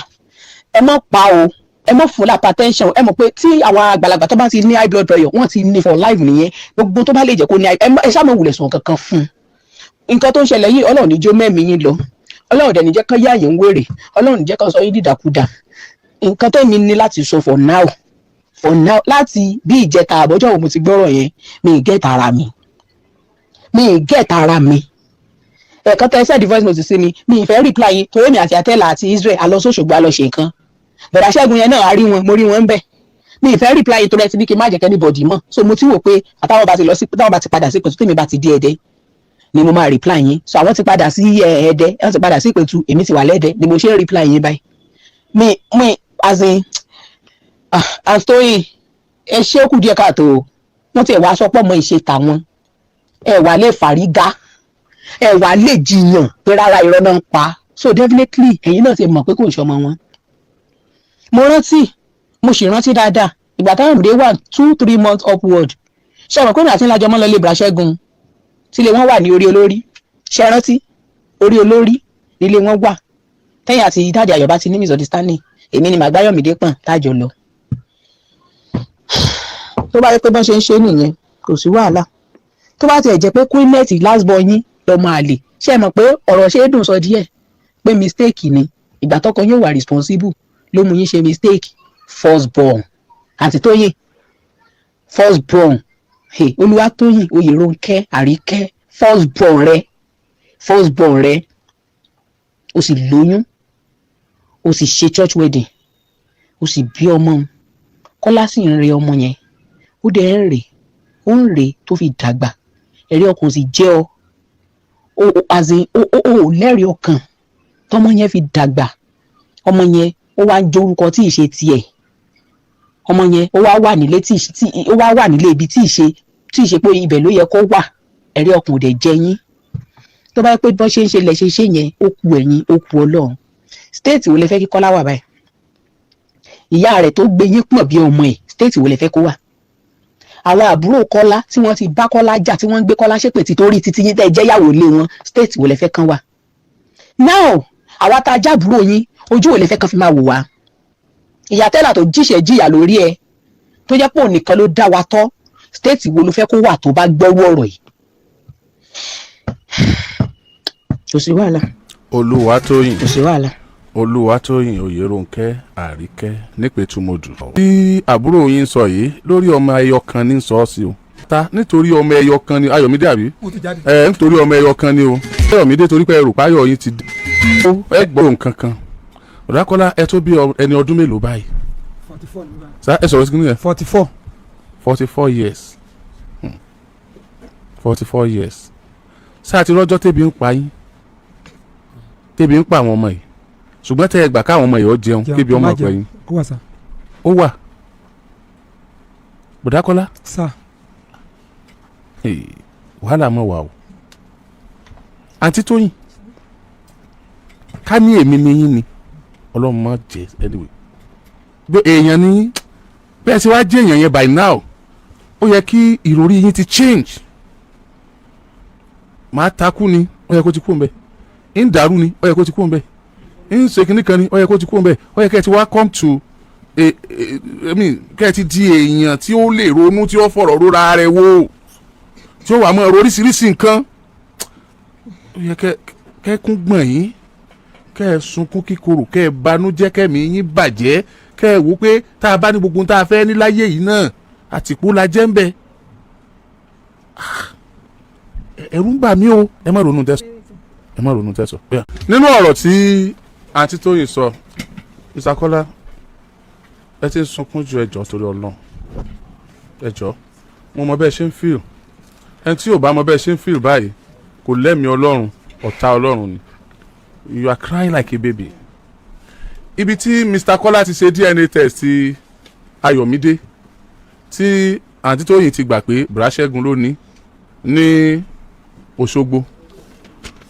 Ẹ mọ̀ pa o, ẹ mọ̀ fún hypertension. Ẹ mọ̀ pé tí àwọn àgbàlagbà tó bá ti ní high blood pressure, wọ́n ti ní for life nìyẹn. Gbogbo tó bá lè jẹ́ kó ní high, ẹ ṣáà mọ̀ wulẹ̀ sọ nǹkan kan fún un. Nǹkan tó ń ṣẹlẹ̀ yìí, Ọlọ́run ní jó mẹ́mí yín lọ. Ọlọ́run dẹ̀ ní jẹ́ kán yá yín wèrè. Ọlọ́run ní jẹ́ kán sọ yín dìdàkudà. Nǹkan tẹ́mi ní láti sọ for now, for now, láti bí ìjẹta àbọ̀jọ́ wo mo ti gbọ́rọ̀ yẹn, mi ì get ara mi, mi ì get ara mi. Ẹ̀ẹ̀kan tẹ́ send voice note sí mi, mi ì fẹ́ reply yín, torí èmi àti Atẹ́là àti Israel a lọ sóṣogbo, a lọ ṣe nǹkan. Bẹ̀rẹ̀ Ṣẹ́gun yẹn náà, a rí wọn, mo rí wọn ń bẹ̀. Mi ì fẹ́ reply yín torí ẹ ti ní kí n má jẹ́ k'anybody mọ̀. So mo ti wò pé àtàwọn bá ti lọ sí, táwọn bá ti padà sí Ìpẹ̀tù, tèmi bá ti dé Ẹdẹ ni mo máa reply yín. So àwọn ti padà sí Ẹdẹ, wọ́n ti padà sí Ìpẹ̀tù, èmi ti wà lẹ́dẹ ni mo ṣe ń reply yín báyìí. Mi as in, ah, Antoyin, ẹ ṣé, ó kù díẹ̀ káàtó o. Wọ́n ti ẹ̀ wá sọ pọ̀ mọ́ ìṣe tàwọn, ẹ wà lè fàrígá, ẹ wà lè jiyàn pé rárá, irọ́ náà ń pa. So definitely ẹ̀yin náà ti mọ̀ pé kò ń ṣọmọ wọn. Mo rántí, mo sì rántí dáadáa ìgbà táwọn òde wà 2-3 months upward. Ṣe ọ̀rọ̀ pé mi àti ńlájọ mọ́ lọ lè bra Ṣẹ́gun tílé wọn wà ní orí olórí? Ṣe rántí orí olórí nílé wọn wà? Tẹ́yìn àti dáàdì Ayọ̀ bá ti ní misunderstanding, èmi ni màgbáyọ̀mídé pọ̀n tájọ lọ. Tó bá yẹ pé bọ́n ṣe ń ṣe nìyẹn, kò sí wàhálà. Tó bá tiẹ̀ jẹ́ pé Queenet last born yín lọ́mọ àlè, ṣé ẹ mọ̀ pé ọ̀rọ̀ ṣe é dùn sọ díẹ̀ pé mistake ni? Ìgbà tọkọ yóò wà responsible ló mú yín ṣe mistake. First born àti Tóyìn, first born. Hey, Olúwatóyìn Oyèrónkẹ́ Àríkẹ́, first born rẹ, first born rẹ, o sì lóyún, o sì ṣe church wedding, o sì bí ọmọ un. Kọ́lá sì ń re ọmọ yẹn, ó dẹ̀ ń rè, ó ń rè tó fi dàgbà. Ẹ̀rí ọkàn sì jẹ́ ọ o, as in o lẹ́rìí ọkàn tọmọ yẹn fi dàgbà. Ọmọ yẹn, ó wá ń jórúkọ tí ì ṣe tiẹ̀. Ọmọ yẹn, ó wá wà nílé tí ó wá wà nílé ibi tí ì ṣe pé ibẹ̀ ló yẹ kó wà. Ẹ̀rí ọkàn ò dẹ̀ jẹ yín. Tó bá yẹ pé bọ́n ṣe ń ṣe lẹ̀ ṣe ṣe yẹn, ó ku ẹ̀yin, ó ku Ọlọ́run. State wo lẹ fẹ́ kí Kọ́lá wà báyìí? Ìyá rẹ̀ tó gbé yín pọ̀n bí ọmọ ẹ̀, state wo lẹ fẹ́ kó wà? Àwọn àbúrò Kọ́lá tí wọ́n ti bá Kọ́lá jà, tí wọ́n ń gbé Kọ́lá ṣépè tí torí títí yín tẹ́ jẹ́yàwó lé wọn, state wo lẹ fẹ́ kán wà now? Àwa tá a jábúrò yín, ojú wo lẹ fẹ́ kán fi máa wò wá? Ìyá tẹ́lá tó jíṣẹ́ jìyà lórí ẹ, tó jẹ́ pé òun nìkan ló dá wa tọ́, state wo ló fẹ́ kó wà tó bá gbọ́rú ọ̀rọ̀ yìí? Kò sí wàhálà. Olúwatóyìn. Kò sí wàhálà. Olúwatóyìn Oyèrónkẹ́ Àríkẹ́ nípẹ̀tùmọ̀dù. Tí àbúrò yín sọ yìí lórí ọmọ ẹyọ kan ní sọ ọ́ sí o. Ta nítorí ọmọ ẹyọ kan ni Ayọ̀mídé, àbí? Mo ti jáde. Ẹ nítorí ọmọ ẹyọ kan ni o. Ayọ̀mídé, torí pé ẹrù páyọ̀ yín ti dé. Ẹ gbọ́ nǹkan kan. Ọ̀dàkọ́lá, ẹ tó bí ẹni ọdún mélòó báyìí? 44 ní báyìí. Sá ẹ sọ̀rọ̀ sí kí nìyẹn. 44. 44 years, 44 years. Sáà ti rọ́jọ́ tẹ́bi ń pa yín, tẹ́bi ń pa àwọn ọmọ yìí, ṣùgbọ́n tẹ́ ẹ gbà káwọn ọmọ yìí ó jẹun, Jẹun, kébi ọmọ má ọ̀pẹ jẹun. yín. Ó wà sá. Ó wà, Bọ̀dákọ́lá. Sá. Hey, wàhálà mọ̀ wà o. Àǹtí Tóyìn, ká ní èmi ní yín ni, Ọlọ́run má jẹ́, anyway, bí èèyàn ní bẹ́ẹ̀ ṣe wá jẹ́ èèyàn yẹn, by now ó yẹ kí ìròrí yín ti change. Màá takú ni, ó yẹ kó ti kú ń bẹ̀. Ń dàrú ni, ó yẹ kó ti kú ń bẹ̀. Ń ṣe kinní kan ni, ó yẹ kó ti kú ń bẹ̀. Ó yẹ kẹ́ ẹ ti wá come to a, I mean, kẹ́ ẹ ti di èèyàn tí ó lè ronú, tí ó fọ̀rọ̀ rora rẹ̀ wò, tí ó wà mọ́ oríṣiríṣi nǹkan. Ó yẹ kẹ́ kún gbọ̀n yín, kẹ́ ẹ sunkún kíkorò, kẹ́ ẹ banújẹ́, kẹ́mi yín bàjẹ́, kẹ́ ẹ wò pé tá a bá ní gbogbo ohun tá a fẹ́ ní láyé yìí náà, àtìpó la jẹ́ ń bẹ. Ah, ẹ̀rù ń bà mí o. Ẹ má ronú tẹ́sọ̀, ẹ má ronú tẹ́sọ̀. Nínú ọ̀rọ̀ tí àǹtí Tóyìn sọ, Mr. Kọ́lá, ẹ ti ń sunkún ju. Ẹ jọ̀ọ́, torí Ọlọ́run, ẹ jọ̀ọ́. Mo mọ bẹ́ẹ̀ ṣe ń feel. Ẹni tí ò bá mọ bẹ́ẹ̀ ṣe ń feel báyìí kò lẹ́mìí Ọlọ́run, ọ̀tá Ọlọ́run ni. You are crying like a baby. Ibi tí Mr. Kọ́lá ti ṣe DNA test ti Ayọ̀mídé, tí àǹtí Tóyìn ti gbà pé Bùrá Ṣẹ́gun ló ní ní Òṣogbo,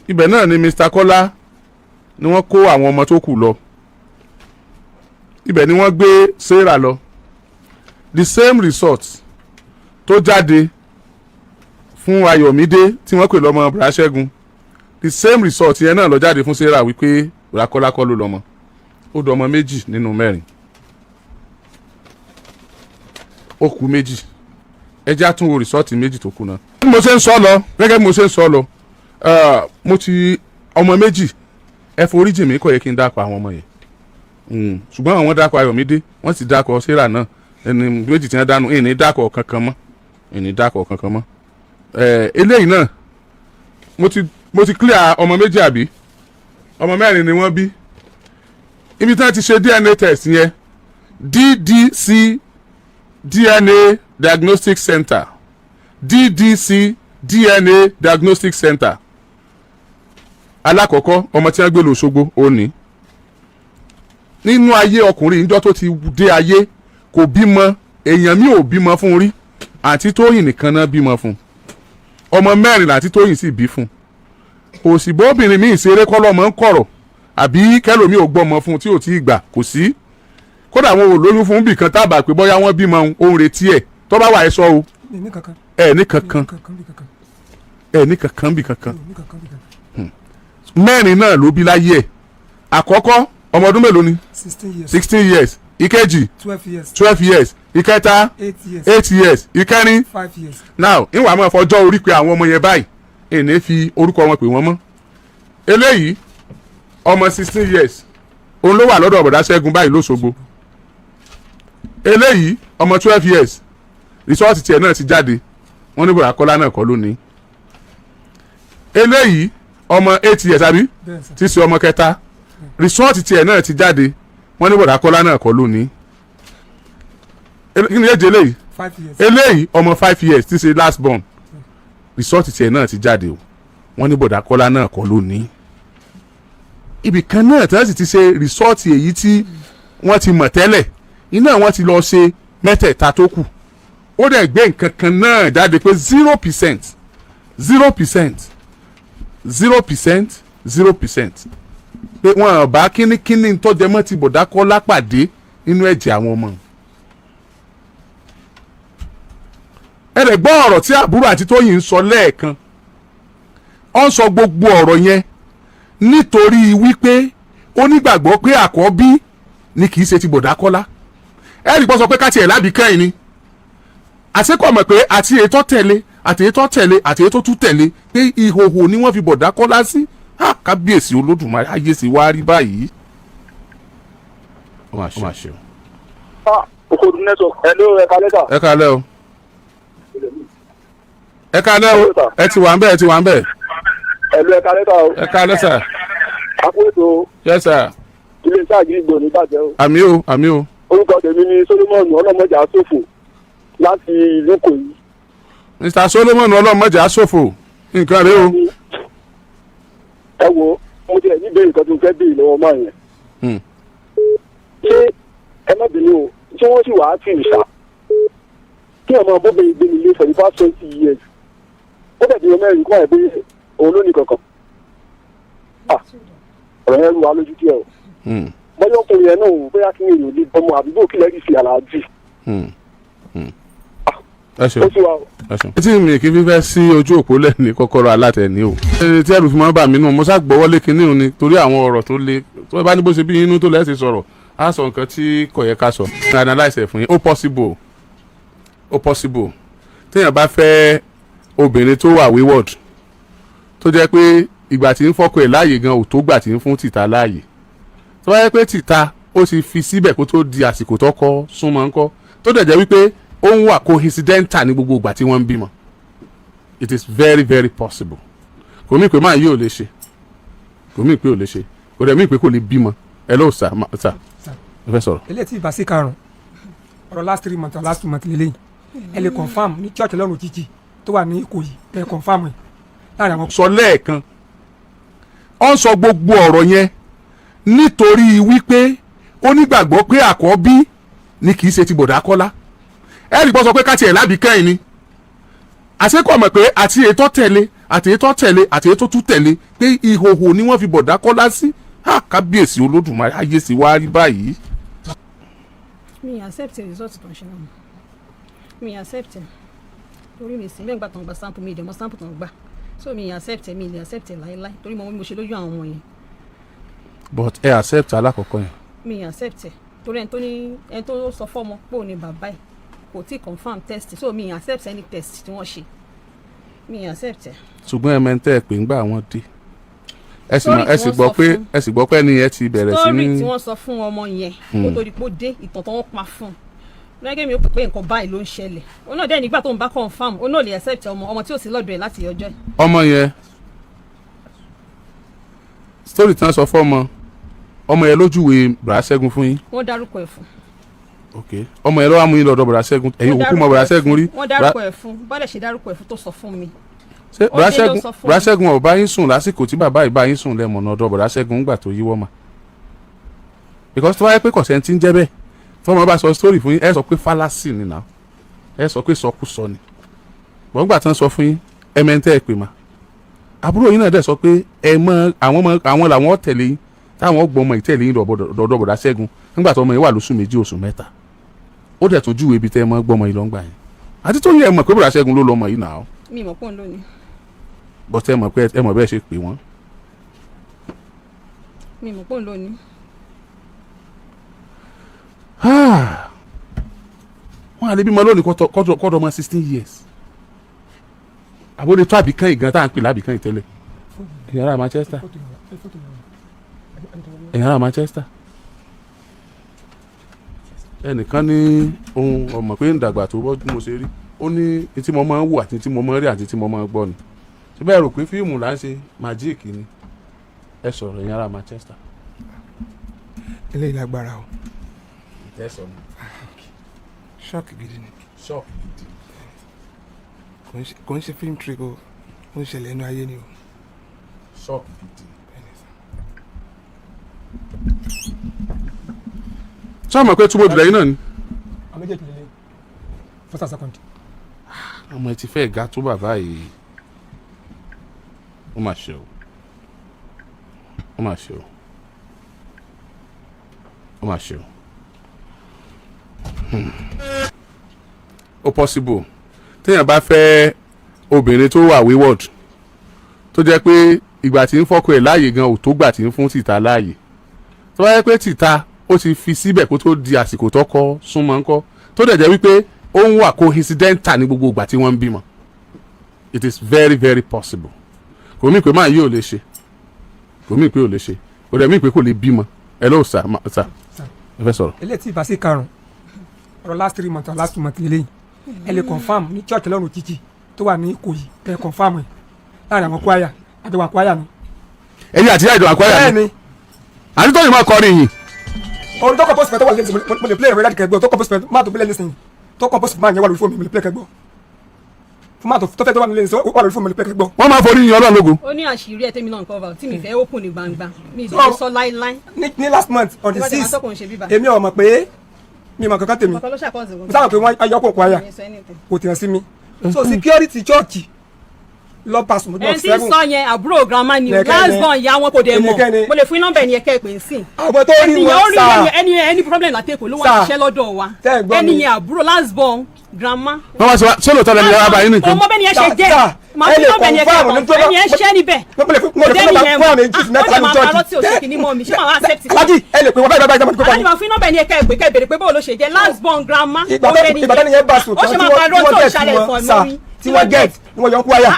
ibẹ̀ náà ni Mr. Kọ́lá ni wọ́n kó àwọn ọmọ tó kù lọ. Ibẹ̀ ni wọ́n gbé Sarah lọ. The same result tó jáde fún Ayọ̀mídé tí wọ́n pè lọ́mọ Bùrá Ṣẹ́gun, the same result yẹn náà lọ jáde fún Sarah, wípé Bùrá Kọ́lá kọ́ ló lọ́mọ. Ó dọmọ méjì nínú mẹ́rin, ó kù méjì. Ẹ jẹ́ á tún wo result méjì tó kù náà. Bí mo ṣe ń sọ lọ, gẹ́gẹ́ bí mo ṣe ń sọ lọ, mo ti ọmọ méjì. Ẹ foríjì mí, kò yẹ kí n dákọ̀ àwọn ọmọ yẹn, ṣùgbọ́n àwọn dákọ̀ Ayọ̀mídé, wọ́n sì dákọ̀ Sarah náà. Ẹni méjì tí wọ́n dánú ìní dákọ̀ kankan mọ́, ìní dákọ̀ kankan mọ́. Eléyìí náà, mo ti clear ọmọ méjì, àbí ọmọ mẹ́rin ni wọ́n bí. Ibi tí wọ́n ti ṣe DNA test yẹn, DDC DNA Diagnostic Center, DDC DNA Diagnostic Center. Alákọ̀ọ́kọ́, ọmọ tí wọ́n gbé lọ Òṣogbo, ó ní nínú ayé ọkùnrin níjọ́ tó ti dé ayé, kò bímọ. Èèyàn mi ò bímọ fún rí, àǹtí Tóyìn nìkan náà bímọ fún. Ọmọ mẹ́rin làǹtí Tóyìn sì bí fún. Kò sì bóbìnrin míì ṣeré kọ́lọ́mọ ń kọ̀rọ̀, àbí kẹlòmíì ò gbọ́mọ fún tí ò tí ì gbà, kò sí. Kódà wọn ò lóyún fún bìkan tábà pé bóyá wọ́n bímọ òun retí ẹ̀ tó bá wà. Ẹ sọ o. Mi ní kankan. Ẹ ní kankan? Mi ní kankan bí kankan. Ẹ ní kankan bì kankan? Mi ò ní kankan bí kankan. Mẹ́rin náà ló bí láyé ẹ̀. Àkọ́kọ́, ọmọ ọdún mélòó ni? 16 years. 16 years. Ìkejì? 12 years. 12 years. Ìkẹta? 8 years. 8 years. Ìkẹrin? 5 years. Now, ìwà máa fọjọ́ orí pé àwọn ọmọ yẹn báyìí, èní fi orúkọ wọn pè wọ́n mọ́. Eléyìí, ọmọ 16 years, òun ló wà lọ́dọ̀ bọ̀dá Ṣẹ́gun báyìí lóṣogbo. Eléyìí, ọmọ 12 years, result tiẹ̀ náà ti jáde. Wọ́n ní bọ̀dá Kọ́lá náà kọ́ lónìí. Eléyìí ọmọ 8 years àbí? Bẹ́ẹ̀ sà. Tí í ṣe ọmọ kẹta, result tiẹ̀ náà ti jáde, wọ́n ní bọ̀dá Kọ́lá náà kọ́ lónìí. Kí ni age eléyìí? 5 years. Eléyìí ọmọ 5 years tí í ṣe last born, result tiẹ̀ náà ti jáde o, wọ́n ní bọ̀dá Kọ́lá náà kọ́ lónìí. Ibì kan náà tí wọ́n sì ti ṣe result èyí tí wọ́n ti mọ̀ tẹ́lẹ̀ iná, wọ́n ti lọ ṣe mẹ́tẹ̀ẹ̀ta tó kù, ó dẹ̀ gbé nǹkan kan náà jáde pé 0%, 0%, 0%, 0%, pé wọ́n bá kínníkínní tọ́jẹmọ́ ti bọ̀dá Kọ́lá pàdé nínú ẹ̀jẹ̀ àwọn ọmọ. Ẹ lè gbọ́ ọ̀rọ̀ tí àbúrò àti Tóyìn ń sọ lẹ́ẹ̀kan. Ó ń sọ gbogbo ọ̀rọ̀ yẹn nítorí wípé ó nígbàgbọ́ pé àkọ́bí ni, kì í ṣe ti bọ̀dá Kọ́lá. Ẹ rí bọ́ sọ pé ká tiẹ̀ lábì kẹ́yìn ni àṣekọ̀ mọ̀ pé àti èyí tó tẹ̀lé, àti èyí tó tẹ̀lé, àti èyí tó tún tẹ̀lé, pé ìhòhò ni wọ́n fi bọ̀dá Kọ́lá sí. Ah, kábíyèsí Olódùmarè, ayé sì wá rí báyìí. Ó mà ṣe o. Okodu network. Hello, ẹ kalẹ́ sà. Ẹ kalẹ́ o, ẹ kalẹ́ o, ẹ ti wà ń bẹ̀, ẹ ti wà ń bẹ̀. Hello, ẹ kalẹ́ sà o. Ẹ kalẹ́ sà. Àpò ètò. Yes sir. Iléeṣẹ́ àgídìgbò ní bàjẹ́ o. Àmì o, àmì o. Orúkọ tèmi ni Solomon Ọlọ́mọjà Sòfò láti ìlú Ìkòyí. Mr Solomon ọlọ́mọdé aṣòfò, nǹkan rẹ o. Ẹ wo, mo ti ẹ̀ ní ìbéèrè kan tó fẹ́ béèrè lọ́wọ́ máa yẹn. Ṣé ẹ má bínú o, ṣé wọ́n sì wàá tì í ṣá? Kí ọmọ bóbe gbé mi lé for the past 20 years. Ó dẹ̀ bí ọmọ ẹ̀rín kọ́ ẹ̀ pé òun ló ní kankan. Ah, ọ̀rọ̀ yẹn rú wa lójú díẹ̀ o. Bọ́yọ̀ ọkùnrin yẹn náà ò bóyá kí ni èrò lè bọ́mọ àbíbò kílẹ̀ rí sí aláàjì. Ẹ ṣeun. Ó sì wá o. Ẹ ṣeun. Tí mi kì í fífẹ́ sí ojú òpó lẹ́ni kọ́kọ́rọ́ alátẹ̀ní o. Ẹni tí ẹrù fi máa ń bà mí nù, mo sá gbọ́wọ́lé kinní òní torí àwọn ọ̀rọ̀ tó le tó bá ní bó ṣe bí inú tó lẹ́sìn sọ̀rọ̀, á sọ nǹkan tí kò yẹ ká sọ. Analyse ẹ̀ fún yín, ó possible, ó possible téèyàn bá fẹ́ obìnrin tó wà wayward, tó jẹ́ pé ìgbà tí ń fọ́kọ ẹ̀ láàyè gan ò tó gbà tí ń fún tìta láàyè, tó bá yẹ pé tìta ó ti fi síbẹ̀ kó tó di àsìkò tó kọ́ súnmọ́ ńkọ́, tó dẹ̀ jẹ́ wípé ó ń wà coincidental ní gbogbo ìgbà tí wọ́n ń bímọ, it is very very possible. Kò mí pé máa yí ò lè ṣe, kò mí pé ò lè ṣe, kò dẹ̀ mí pé kò lè bímọ. Ẹ ló sà sà, ẹ fẹ́ sọ̀rọ̀. Eléyìí tí ìbá sí karùn-ún, ọ̀rọ̀ last 3 months or last 2 months lélẹ́yìn, ẹ lè confirm ní church Ọlọ́run òjijì tó wà ní Ìkòyí, ẹ confirm ẹ láàrin àwọn. Sọ lẹ́ẹ̀kan, ó ń sọ gbogbo ọ̀rọ̀ yẹn nítorí wípé ó nígbàgbọ́ pé àkọ́bí ni, kì í ṣe ti bọ̀dá Kọ́lá. Ẹ rí bọ́ sọ pé ká tiẹ̀ lábì kẹ́yìn ni àṣekọ̀ mọ̀ pé àti èyí tó tẹ̀lé, àti èyí tó tẹ̀lé, àti èyí tó tún tẹ̀lé, pé ìhòhò ni wọ́n fi bọ̀dá Kọ́lá sí. Ah, kábíyèsí Olódùmarè, ayé sì wá rí báyìí. Mi accept result tó ń ṣe náà, mi accept ẹ torí mi sí bẹ́ẹ̀ gbà tó ń gba sample, mi ìdẹ̀mọ́ sample tó ń gbà, so mi accept ẹ, mi lè accept ẹ láéláé torí mo mo ṣe lójú àwọn ọmọ yẹn. But ẹ accept alákọ̀ọ́kọ́ yẹn. Mi accept ẹ torí ẹni tó ní, ẹni tó sọ fọ́mọ pé òun ni bàbá ẹ̀ kò tí confirm test, so mi accept any test tí wọ́n ṣe, mi accept ẹ. Ṣùgbọ́n ẹ mẹ́ńtẹ́ ẹ pè ń gbà wọ́n dé, ẹ sì Story mọ̀, ẹ sì tí wọ́n gbọ́ sọ pé fún- ẹ sì gbọ́ pé ẹni yẹn ti bẹ̀rẹ̀ sí story ní. tí wọ́n sọ fún ọmọ yẹn kó tó di pé ó dé, ìtàn tó wọ́n pa fún un lẹ́gẹ̀ẹ́ mi ó pè pé nǹkan báyìí ló ń ṣẹlẹ̀, òun náà dẹ́ nígbà tó ń bá confirm, òun náà lè accept ọmọ ọmọ tí ò sí lọ́dọ̀ ẹ̀ láti ọjọ́ ẹ̀. Ọmọ yẹn, story tí wọ́n sọ fọ́mọ ọmọ yẹn lójúwe bùrà Ṣẹ́gun fún yín. Wọ́n dárúkọ ẹ̀ fún. Ok, ọmọ yẹn ló wá mú yín lọ́dọ̀ bùrà Ṣẹ́gun, ẹ̀yin Wọ́n òkú mọ dárúkọ bùrà ẹ̀ Ṣẹ́gun rí? Wọ́n dárúkọ ẹ̀ fún, bọ́dẹ̀ ṣe dárúkọ ẹ̀ fún tó sọ fún mi. Ṣé Ó bùrà dé ló Ṣẹ́gun sọ fún bùrà mi. Ṣẹ́gun ò bá yín sùn lásìkò tí bàbá yìí bá yín sùn lẹ́mọ̀nà ọ̀dọ̀ bùrà Ṣẹ́gun ńgbà tó yíwọ́ mà? Because tó bá yẹ pé kọ̀sẹ̀ tí ń jẹ́ bẹ́ẹ̀, tọ́mọ bá sọ story fún yín, ẹ sọ pé fallacy ni now, ẹ sọ pé sọkúsọ ni. Gbọ̀ngbà tán sọ fún yín, ẹ mẹ́ńtẹ́ ẹ pè mà, àbúrò yín náà dẹ̀ sọ pé ẹ mọ àwọn ọmọ àwọn làwọn tẹ̀lé yín, táwọn gbọ́ ọmọ ìtẹ̀lé yín dọ̀dọ̀ bọ̀dá Ṣẹ́gun nígbà tó ọmọ yìí wà lóṣù 2, oṣù 3. Ó dẹ̀ tún júwèé ibi tẹ́ ẹ mọ́ gbọ́mọ yìí lọ́ngbà yẹn àti tó yẹ ẹ mọ̀ pé bọ̀dá Ṣẹ́gun ló lọ́mọ yìí náà. Mi mọ̀ pé òun ló ní. Bọ́tẹ́ ẹ mọ̀ pé ẹ mọ̀ bẹ́ẹ̀ ṣe pè wọ́n. Mi mọ̀ pé òun ló ní. Wọ́n á lè bímọ lónìí kọ́tọ̀ ọmọ 16 years, àbóde tó àbíkán ìgan tá à ń pè lábìkán ìtẹ́lẹ̀. Ẹ̀yin ará Manchester, ẹ̀yin ará Manchester, ẹnìkan ní ohun ọmọ pé ń dàgbà tó bọ́ mo ṣe rí ó. Ó ní tí mo máa ń wò àti tí mo máa ń rí àti tí mo máa ń gbọ́ ni. Ṣé bẹ́ẹ̀ rò pé fíìmù là ń ṣe, magic ni? Ẹ sọ̀rọ̀, ẹ̀yin ará Manchester. Eléyìí lágbára o. Ẹ sọ̀rọ̀. Shock gidi ni. Shock gidi. Kò ń ṣe film trick o, ó ń ṣẹlẹ̀ inú ayé ni o. Shock gidi. Bẹ́ẹ̀ni sir. Ṣé o mọ̀ pé túbọ̀ dùlẹ̀ yín náà ni? Àwọn méjèèjì lélẹ̀, first and second. Ọmọ ẹ ti fẹ́ ga tó bàbá yìí. Ó mà ṣe o, ó mà ṣe o, ó mà ṣe o. Ó possible téèyàn bá fẹ́ obìnrin tó wà wayward, tó jẹ́ pé ìgbà tí ń fọ́kọ ẹ̀ láàyè gan ò tó gbà tí ń fún tìta láàyè, tó bá yẹ pé tìta ó ti fi síbẹ̀ kó tó di àsìkò tọkọ súnmọ́ ńkọ́, tó dẹ̀ jẹ́ wípé ó ń wà coincidental ní gbogbo ìgbà tí wọ́n ń bímọ, it is very very possible. Kò mí pé máa yí ò lè ṣe, kò mí pé ò lè ṣe, kò dẹ̀ mí pé kò lè bímọ. Ẹ ló sà sà. Sir. Ẹ fẹ́ sọ̀rọ̀. Eléyìí tí ìbá sí karùn-ún, ọ̀rọ̀ last 3 months or last 2 months lélẹ́yìn, ẹ lè confirm ní church Ọlọ́run Òjijì tó wà ní Ìkòyí, kẹ́ ẹ confirm ẹ̀ láàrin àwọn choir àti wà choir ni. Ẹ̀yin àti ìyá ìjọba àkọ́yà Bẹ́ẹ̀ ni. Ni. Àti tóyìn máa kọrin yìí. Orin tó compose fẹ́ tó wà lẹ́sìn, mo lè play rẹ̀ láti kẹ́gbọ́ tó compose fẹ́ máa tó play lẹ́sìn, tó compose fún máa yẹn wà lórí fóònù mi, mo lè play kẹ́gbọ́ fún máa tó fẹ́ tó wà nílé wà lórí fóònù mi, mo lè play kẹ́gbọ́. Wọ́n máa forí yin Ọlọ́run lógo. Ó ní àṣírí ẹ̀ tẹ́mi náà ń cover tí mi fẹ́ open ní gbangba, mi ì lè sọ láíláí. Ní last month on the Ìwádìí máa 6 tọkùn ṣe bíbá. Èmi ò mọ̀ pé mi mọ̀ kankan tèmi. Ọkọ ló ṣàkóso. Mo sábà pé wọ́n ayọ́kọ̀ choir kò tẹ̀ sí mi, so security church lọ pass mo Ẹni tí ń sọ yẹn, àbúrò grandma ni o. Ẹnikẹ́ni. Last born ìyá wọn kò dẹ̀ mọ̀. Ẹnikẹ́ni. Mo lè fún nọ́mbà ẹni ẹ̀kẹ́ ìpè ń sìn. Àwọn tó rí Ẹni yẹn ó wọn rí sà. ẹni ẹni problem látẹ̀kọ̀ ló wà Sir. ṣiṣẹ́ lọ́dọ̀ wa. Tẹ́ ẹ gbọ́ Ẹni mi. yẹn, àbúrò last born grandma. Wọ́n wá sọ wá sólò tọ́lẹ̀ ní yàrá báyìí nìkan. Ọmọ bẹ́ẹ̀ ni ẹ ṣe jẹ́. Sir, Màá ẹ fi lè nọ́mbà ẹni ẹ̀kẹ́ confirm ní kan ẹni ẹ ṣẹ́ níbẹ̀. Mo lè fún nọ́mbà fún àmì jíìsì Ó mẹ́ta dẹ̀ ní máa parọ́ tí ò ṣe kìíní mọ́ mi, ṣé màá accept? Alájì, ẹ lè pè wọ́n báyìí báyìí báyìí. Aláàjì, máa fún nọ́mbà ẹni ẹ̀kẹ́ ìpè kẹ́ ìbèrè pé báwo ló ṣe jẹ́ last born grandma. Ìgbà tó ìgbà tó nìyẹn bá sùn Ó ṣe máa parọ́ tí ò ṣàlẹ̀ ẹ̀fọ́ sà mi. Tí wọ́n get ni wọ́n yọ ń kú wáyà.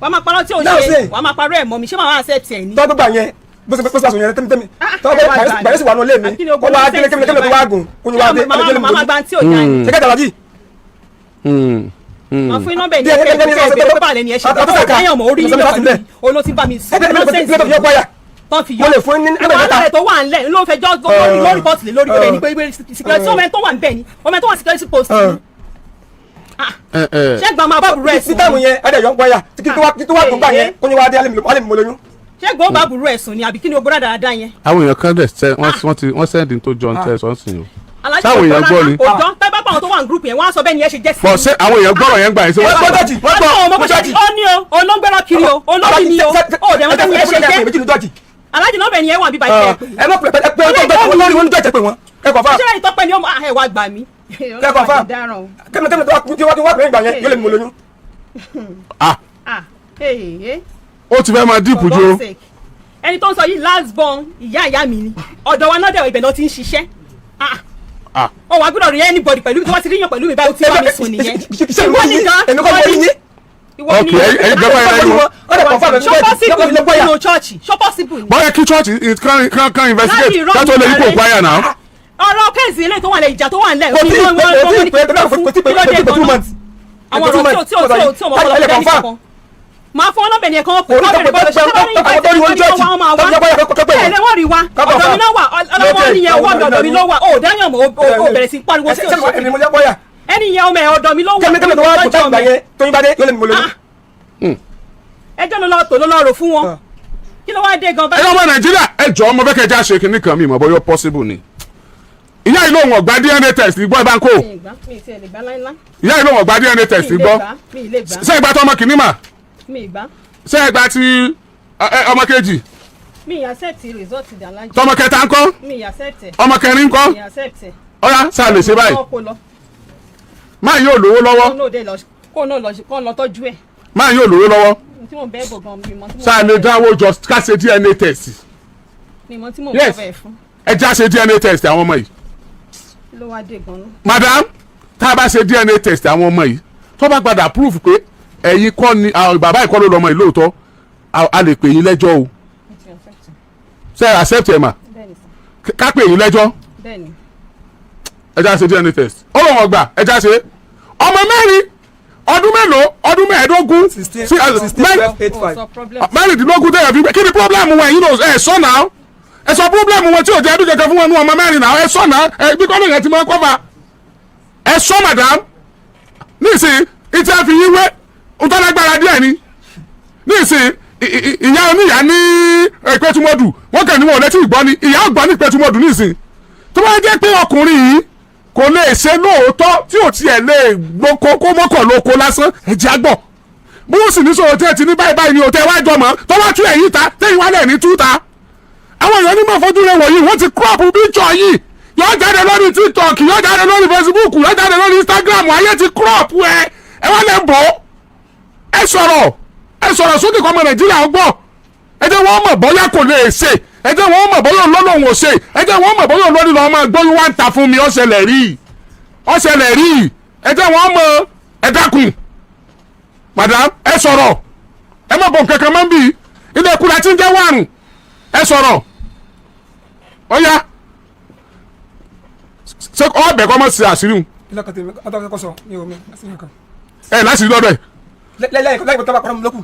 Wàá máa parọ́ tí ò Now ṣe say. wàá máa parọ́ ẹ̀ mọ́ mi, ṣé màá accept ẹ̀ ni? Tọ́ gbà yẹn bó ṣe sùn yẹn tẹ́mi tẹ́mi tọ́ Ẹ wá gbà gbà yẹn sì wà nù lé mi Àbí kí ni kó ogun wá délé nonsense kémi kémi tó wá gùn kó ní wá dé. Màmá màmá gba tí ò dá ni. Ṣé kẹ́tà alájì? Màá fún nọ́mbà ẹni ẹ̀kẹ́ ìpè kẹ́ ìbèrè pé báwo lẹni ẹ ṣe jẹ́. Ó dáyàn mọ́ orí yín lọ́kàn olóò ti bá mi sọ nonsense tán fi yọ Mo lè fún ní nọ́mbà wàhálà mẹ́ta. rẹ̀ tó wà ńlẹ̀ ló ń fẹjọ́ lórí report lé lórí pé ní pé security ọmọ ẹni tó wà ńbẹ̀ ni ọmọ ẹni tó wà security post ni. Ẹ ẹ Ṣé gbọ́n máa bá burú ẹ̀ ní sùn? táàmù yẹn ẹ̀dẹ̀ yọ ń kú wáyà kí tó wá gùn gbà yẹn kó ní wá dé alẹ́ mi mo lóyún. Ṣé gbọ́n bá burú ẹ̀ sùn ni àbí kí ni ogun dáadáa yẹn? Àwọn èèyàn kan dẹ̀ sẹ́ wọ́n ti wọ́n send tó jọ ń tẹ̀ sọ́nsìn o. Aláṣẹ. Sáwọn èèyàn gbọ́ ni. Kò jọ tẹ́ bá pa àwọn tó wà ní group yẹn, wọ́n á sọ bẹ́ẹ̀ ni ẹ ṣe jẹ́ sí. Bọ̀ ṣé àwọn èèyàn gbọ́rọ̀ yẹn gbà yín sí Wọ́n wọ́n. gbọ́ jọ́jì, wọ́n gbọ́ Wọ́n gbọ́ jọ́jì. Ó ní o, olóńgbẹ́rọ̀ kiri o, olórí ni o, ó dẹ̀ wọ́n tẹ́ ni ẹ ṣe jẹ́. Méjì ní jọ́jì. Alájì, náà bẹ̀ ni ẹ wà bíbá ìfẹ́ pé. Ẹ mọ̀ pé ẹ pé ọjọ́ ìgbà lórí wọn ní jọ́jì pé wọn ẹ kọ̀ fà. Ṣé ìtọ́pẹ́ ni ó máa ẹ wá gbà mí? Kẹ́kọ̀ọ́ fà kẹ́mi kẹ́mi tó wá tí wọ́n wá pé ìgbà yẹn yóò lè mi mo lóyún. Ah. Ah, hey, hey. Ó ti fẹ́ máa deep For ju o. God's sake. Ẹni tó ń sọ yìí, last born ìyá ìyá mi ni, ọ̀dọ̀ wa náà dẹ̀ ibẹ̀ náà ti ń ṣiṣẹ́. Ah. Ah. Ó wàá gbọ́dọ̀ rí anybody pẹ̀lú mi, tó bá ti ríyàn pẹ̀lú mi báyìí, ó ti bá mi sùn nìyẹn. Ṣé ìwọ nìkan èmi kọ́ mo rí yín? Ìwọ Ok, ni. ẹ̀yin gbẹ́gbẹ́ yẹn lẹ́nu. Ó dẹ̀ confirm Ṣó possible nínú church? Ṣó possible ni? Bọ́yá kí church kan investigate Láti ká tó lè yípo ìrọ́ choir náà. Ọ̀rọ̀ kẹ́sì eléyìí tó wà lẹ̀, ìjà tó wà nílẹ̀. Kò tí ì pé, kò tí ì pé, kò tí ì pé, kò tí ì pé 2 months. Àwọn ọ̀rọ̀ tí ò mọ̀ ọ̀pọ̀lọpọ̀ dání kankan. Máa fún ọlọ́bẹ̀ ni ẹ̀kan ọkọ̀ Orí kọ́ bẹ̀rẹ̀ bọ́ọ̀lù ṣe àwọn tó rí wọn church, wọ́n máa wá tó ń jẹ́ bọ́yá kọ́kọ́ pé bẹ́ẹ̀ wọ́n rí wa. Ọ̀dọ̀ mi náà wà, ọlọ́wọ́ nìyẹn, owó ọ̀dọ̀ mi ló wà. Ó dáyàn mọ́, ó bẹ̀rẹ̀ sí pariwo sí Ṣé èmi mo jẹ́ bọ́yà? Ẹni yẹn, ọmọ ẹ̀, ọ̀dọ̀ mi ló wà. Kẹ́mi kẹ́mi tó wá kó táwọn gbà yẹn tóyún bá dé yóò lè mi mo lóyún. Ẹjọ́ ló lọ tò ló lọ rò fún wọn. Kí ló wá dé gan? Ẹ̀yin ọmọ Nàìjíríà, ẹ jọ̀ọ́, mo fẹ́ kẹ́ ẹ já ṣe kinní kan, mi ìmọ̀ bọ́yọ́ possible ni. Ìyá yìí lóun ọ̀gbá DNA test gbọ́, ẹ bá ń kó. Mi ì gbà, mi ì tiẹ̀ lè gbà láíláí. Ìyá yìí lóun ọ̀gbá DNA test Mi ì lè gbọ́. gbà, mi ì lè gbà. Ṣé ìgbà tó ọmọ kìíní mà? Mi ì gbà. Ṣé ìgbà tí ọmọ kejì? Mi ì accept result ìdàlájì. Tọmọ kẹta ńkọ́? Mi ì accept ẹ̀. Ọmọ kẹrin ńkọ́? Mi ì accept ẹ̀. Ọ̀yá, sáà lè ṣe báyìí? Kó lọ. Máa yóò lówó lọ́wọ́. Kó náà dé lọ, kó náà lọ, kó lọ tọ́jú ẹ̀. Máa yóò lówó lọ́wọ́. Tí mò ń bẹ́ẹ̀ bọ̀ gan, mi mọ̀ tí mò ń Sáà lè dáwó jọ ká ṣe DNA test? Mi mọ̀ tí mò ń Yes. bọ̀ bẹ́ẹ̀ fún. Ẹ já ṣe DNA test àwọn ọmọ yìí. Kí ló wá dé gan náà? Madam, tá a bá ṣe DNA test àwọn ọmọ yìí, tó bá padà proof pé ẹ̀yin kọ́ ni àwọn bàbá ìkọ́ ló lọ́mọ yìí lóòótọ́, a lè pè yín lẹ́jọ́ o. Mo ti accept ẹ̀. Ṣe ẹ accept ẹ̀ mà? Bẹ́ẹ̀ ni sir. Ká pè yín lẹ́jọ́? Bẹ́ẹ̀ ni. Ẹ já ṣe DNA test. Ó lóun ọgbà, ẹ já ṣe. Ọmọ mẹ́rin, ọdún mélòó? Ọdún 15. 16. Sí, 16, 12, 8, Ó 5. sọ problem. 16 tẹ̀yẹ̀ fi gbé. Kí ni problem wọn? Ẹ̀yin náà ẹ̀ sọ náà, ẹ sọ problem wọn tí ò jẹ́ ẹbí kankan fún wọn ní ọmọ mẹ́rin náà. Ẹ sọ náà, ẹ bí kọ́nù yẹn ti máa kọ́fà. Ẹ sọ, madam. Nísìnyí, ìtẹ́ fi yín wé ntọ́lágbára díẹ̀ ni. Nísìnyí, ìyá oníyà ní Ìpẹ́tùmọ́dù, wọ́n kàn ní wọn ò létí ìgbọ́ ni ìyá ọgbọ́n ní Ìpẹ́tùmọ́dù. Nísìnyí, tó bá jẹ́ pé ọkùnrin yìí kò lè ṣe lóòótọ́, tí ò tiẹ̀ lè lóko kó mọ́kàn lóko lásán, ẹ̀jẹ̀ àgbọ̀ bó sì ní sọ̀rọ̀ tí ẹ ti ní báyìí báyìí ni òtẹ́ wá jọ mọ́ tó wá tú ẹ̀yìn ta tẹ́yìn wálẹ̀ ní tú ta. Àwọn èèyàn onímọ̀ fojú rẹ̀ wọ̀nyí, wọ́n ti crop picture yìí, yóò jáde lórí TikTok, yóò jáde lórí Facebook, yóò jáde lórí Instagram. Ayé ti crop ẹ. Ẹ wá lẹ́ ń bọ̀. Ẹ sọ̀rọ̀, ẹ sọ̀rọ̀ sókè kọ́mọ Nàìjíríà gbọ́. Ẹ jẹ́ wọ́n mọ̀ bóyá kò lè ṣe, ẹ jẹ́ wọ́n mọ̀ bóyá òun lọ́lọ́hún ò ṣe, ẹ jẹ́ wọ́n mọ̀ bóyá òun lórí lọ́ọ́ máa gbóyún wá ń ta fún mi. Ó ṣẹlẹ̀ rí, ó ṣẹlẹ̀ rí. Ẹ jẹ́ wọ́n mọ̀. Ẹ dákun, madam, ẹ sọ̀rọ̀. Ẹ má bọ̀ nǹkan kan máa ń bì í. Ilé ìkúra tí ń jẹ́ wàrùn. Ẹ sọ̀rọ̀. Ọ̀ya, ṣé ọbẹ̀ kọ́ mọ̀ sí àṣírí hun? Ilé ọkọ̀ tèmi ọ̀dọ́ kọ́kọ́ sọ ní omi àti nǹkan. Ẹ láti rí lọ́dọ̀ ẹ̀. Lẹ́yìn tó bá parọ́ mi lókù.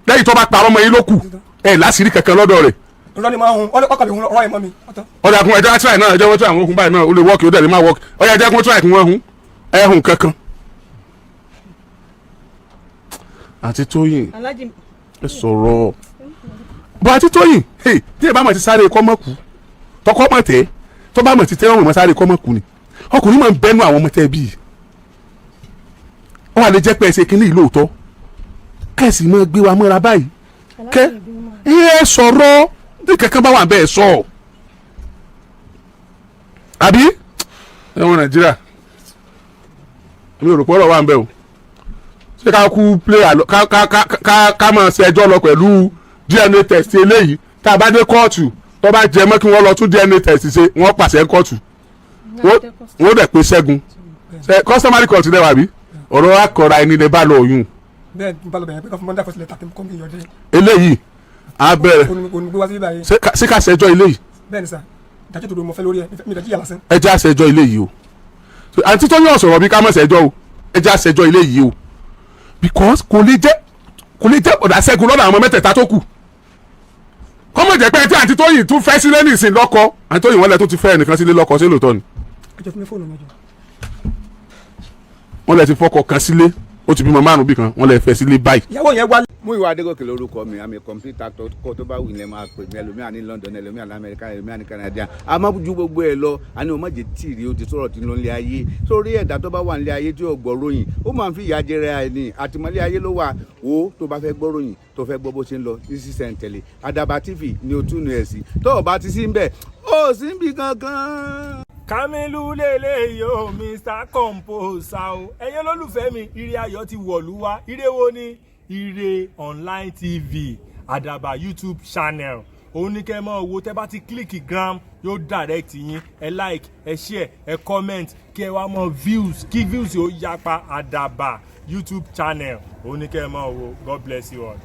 Lẹ́yìn tó bá parọ́ mọ́ yín ló kù, ẹ láti rí kankan lọ́dọ̀ rẹ̀. Irọ́ ni máa ń hun ọkọ̀ mi, hun ọ̀rọ̀ ẹ̀ mọ́ mi ọ̀tọ̀. Ọ̀dà kun ẹja try náà, ẹjọ́ wọ́n try àwọn okùn báyìí náà, ó lè work, ó dẹ̀ lè má work. Ọ̀yà, ẹjẹ́ kún try kún wọ́n hun ẹ hun kankan. Àti Tóyìn. Alájì. Ẹ sọ̀rọ̀ bọ́. Àti Tóyìn, hey, tí ẹ bá mọ̀ ti sáré kọ́ mọ̀ kú, tọkọ mọ̀ tẹ́, tó bá mọ̀ ti tẹ́ ọ̀rùn mọ̀ sáré kọ́ mọ̀ kú ni. Ọkùnrin máa ń bẹ́nu àwọn ọmọ tẹ́ bíi wọ́n á lè jẹ́ pé ẹ ṣe kínní yìí lóòótọ́, kẹ́sì máa gbé wa mọ́ra báyìí. Kẹ́ ẹ sọ̀rọ̀ bí kankan bá wà bẹ́ẹ̀ sọ àbí ẹ̀wọ̀n Nàìjíríà. Mi ò rò pé ọ̀rọ̀ wà ń bẹ̀ o. Ṣé ká kú play àlọ́ ká ká ká ká ká máa ṣe ẹjọ́ lọ pẹ̀lú DNA test eléyìí? Tá a bá dé kóòtù, tó bá jẹ mọ́ kí wọ́n lọ tún DNA test ṣe, wọ́n pàṣẹ kóòtù, wọ́n dẹ̀ pé Ṣẹ́gun ṣe customary court lẹ́wà bí ọ̀rọ̀ akọ̀ra ẹni lè bá lọ oyún. Bẹ́ẹ̀ n bá lọ bẹ̀yẹn pé kọ́ fún mọ́ndà fọ́sílẹ̀ tàbí kọ́ mi yọ̀dẹ́. Eléyìí á bẹ̀rẹ̀. Òní gbé wá sí báyìí. Ṣé ká ṣẹjọ́ eléyìí? Bẹ́ẹ̀ ni sà, ìdájọ́ tó do mo fẹ́ lórí ẹ̀, mi ìdájọ́ yà lásán. Ẹ jẹ́ àṣẹjọ́ eléyìí o. Àǹtí tó yàn sọ̀rọ̀ bí ká má ṣẹjọ́ o. Ẹ jẹ́ àṣẹjọ́ eléyìí o, because kò lè jẹ́ ọ̀dà Ṣẹ́gun lọ́dọ̀ àwọn mẹ́tẹ̀ẹ̀ta tó kù. Kọ́mọ̀ jẹ́ pé tí àǹtí Tóyìn tún fẹ́ sílé nìsín lọ́kọ. Àǹtí Tóyìn, wọ́n lẹ tó ti fẹ́ ẹnìkan sílé lọ́kọ, sí lóòótọ́ ni? Ẹ jọ, fún mi fóònù mi jọ. Wọ́n lẹ ti fọkọ kan sílé, ó ti bímọ márùn bí kan, wọ́n lẹ fẹ́ sílé báyìí. Ìyàwó yẹn wá. Múyìwá Adégòkè lórúkọ mi. Àmì complete actor kó tó bá wù ní ẹ máa pè mí. Ẹlòmíà ní London, ẹlòmíà ní Amẹ́ríkà, ẹlòmíà ní Canada. Àmọ́ ju gbogbo ẹ lọ, àní o má jẹ́ tìrì o ti sọ̀rọ̀ tí ń lọ nílé ayé sórí ẹ̀dá tó bá wà nílé ayé tí yóò gbọ́ ròyìn, ó máa ń fi ìyà jẹrẹ ẹ̀ ní àtìmọ́lé ayé ló wà. Wo, tó bá fẹ́ gbọ́ ròyìn, tó fẹ́ gbọ́ bó ṣe ń lọ ní sísẹ̀ntẹ̀lé, Àdàbà TV ni o tún nu ẹ̀ sí. Tó o bá ti sí ń bẹ̀, ó sì ń bì kankan. Kamilu lélẹ́yìí o, Mr Composer o. Ẹ̀yin olólùfẹ́ mi, ire ayọ̀ ti wọ̀lú wá. Ire wo ni? Ire Online TV, Àdàbà YouTube channel, òun ní kẹ́ ẹ máa wo. Tẹ́ bá ti click gram, yóò direct yín. Ẹ like, ẹ share, ẹ comment, kí ẹ wá mọ views, kí views yóò yapa. Àdàbà YouTube channel, òun ní kẹ́ ẹ máa wo. God bless you all.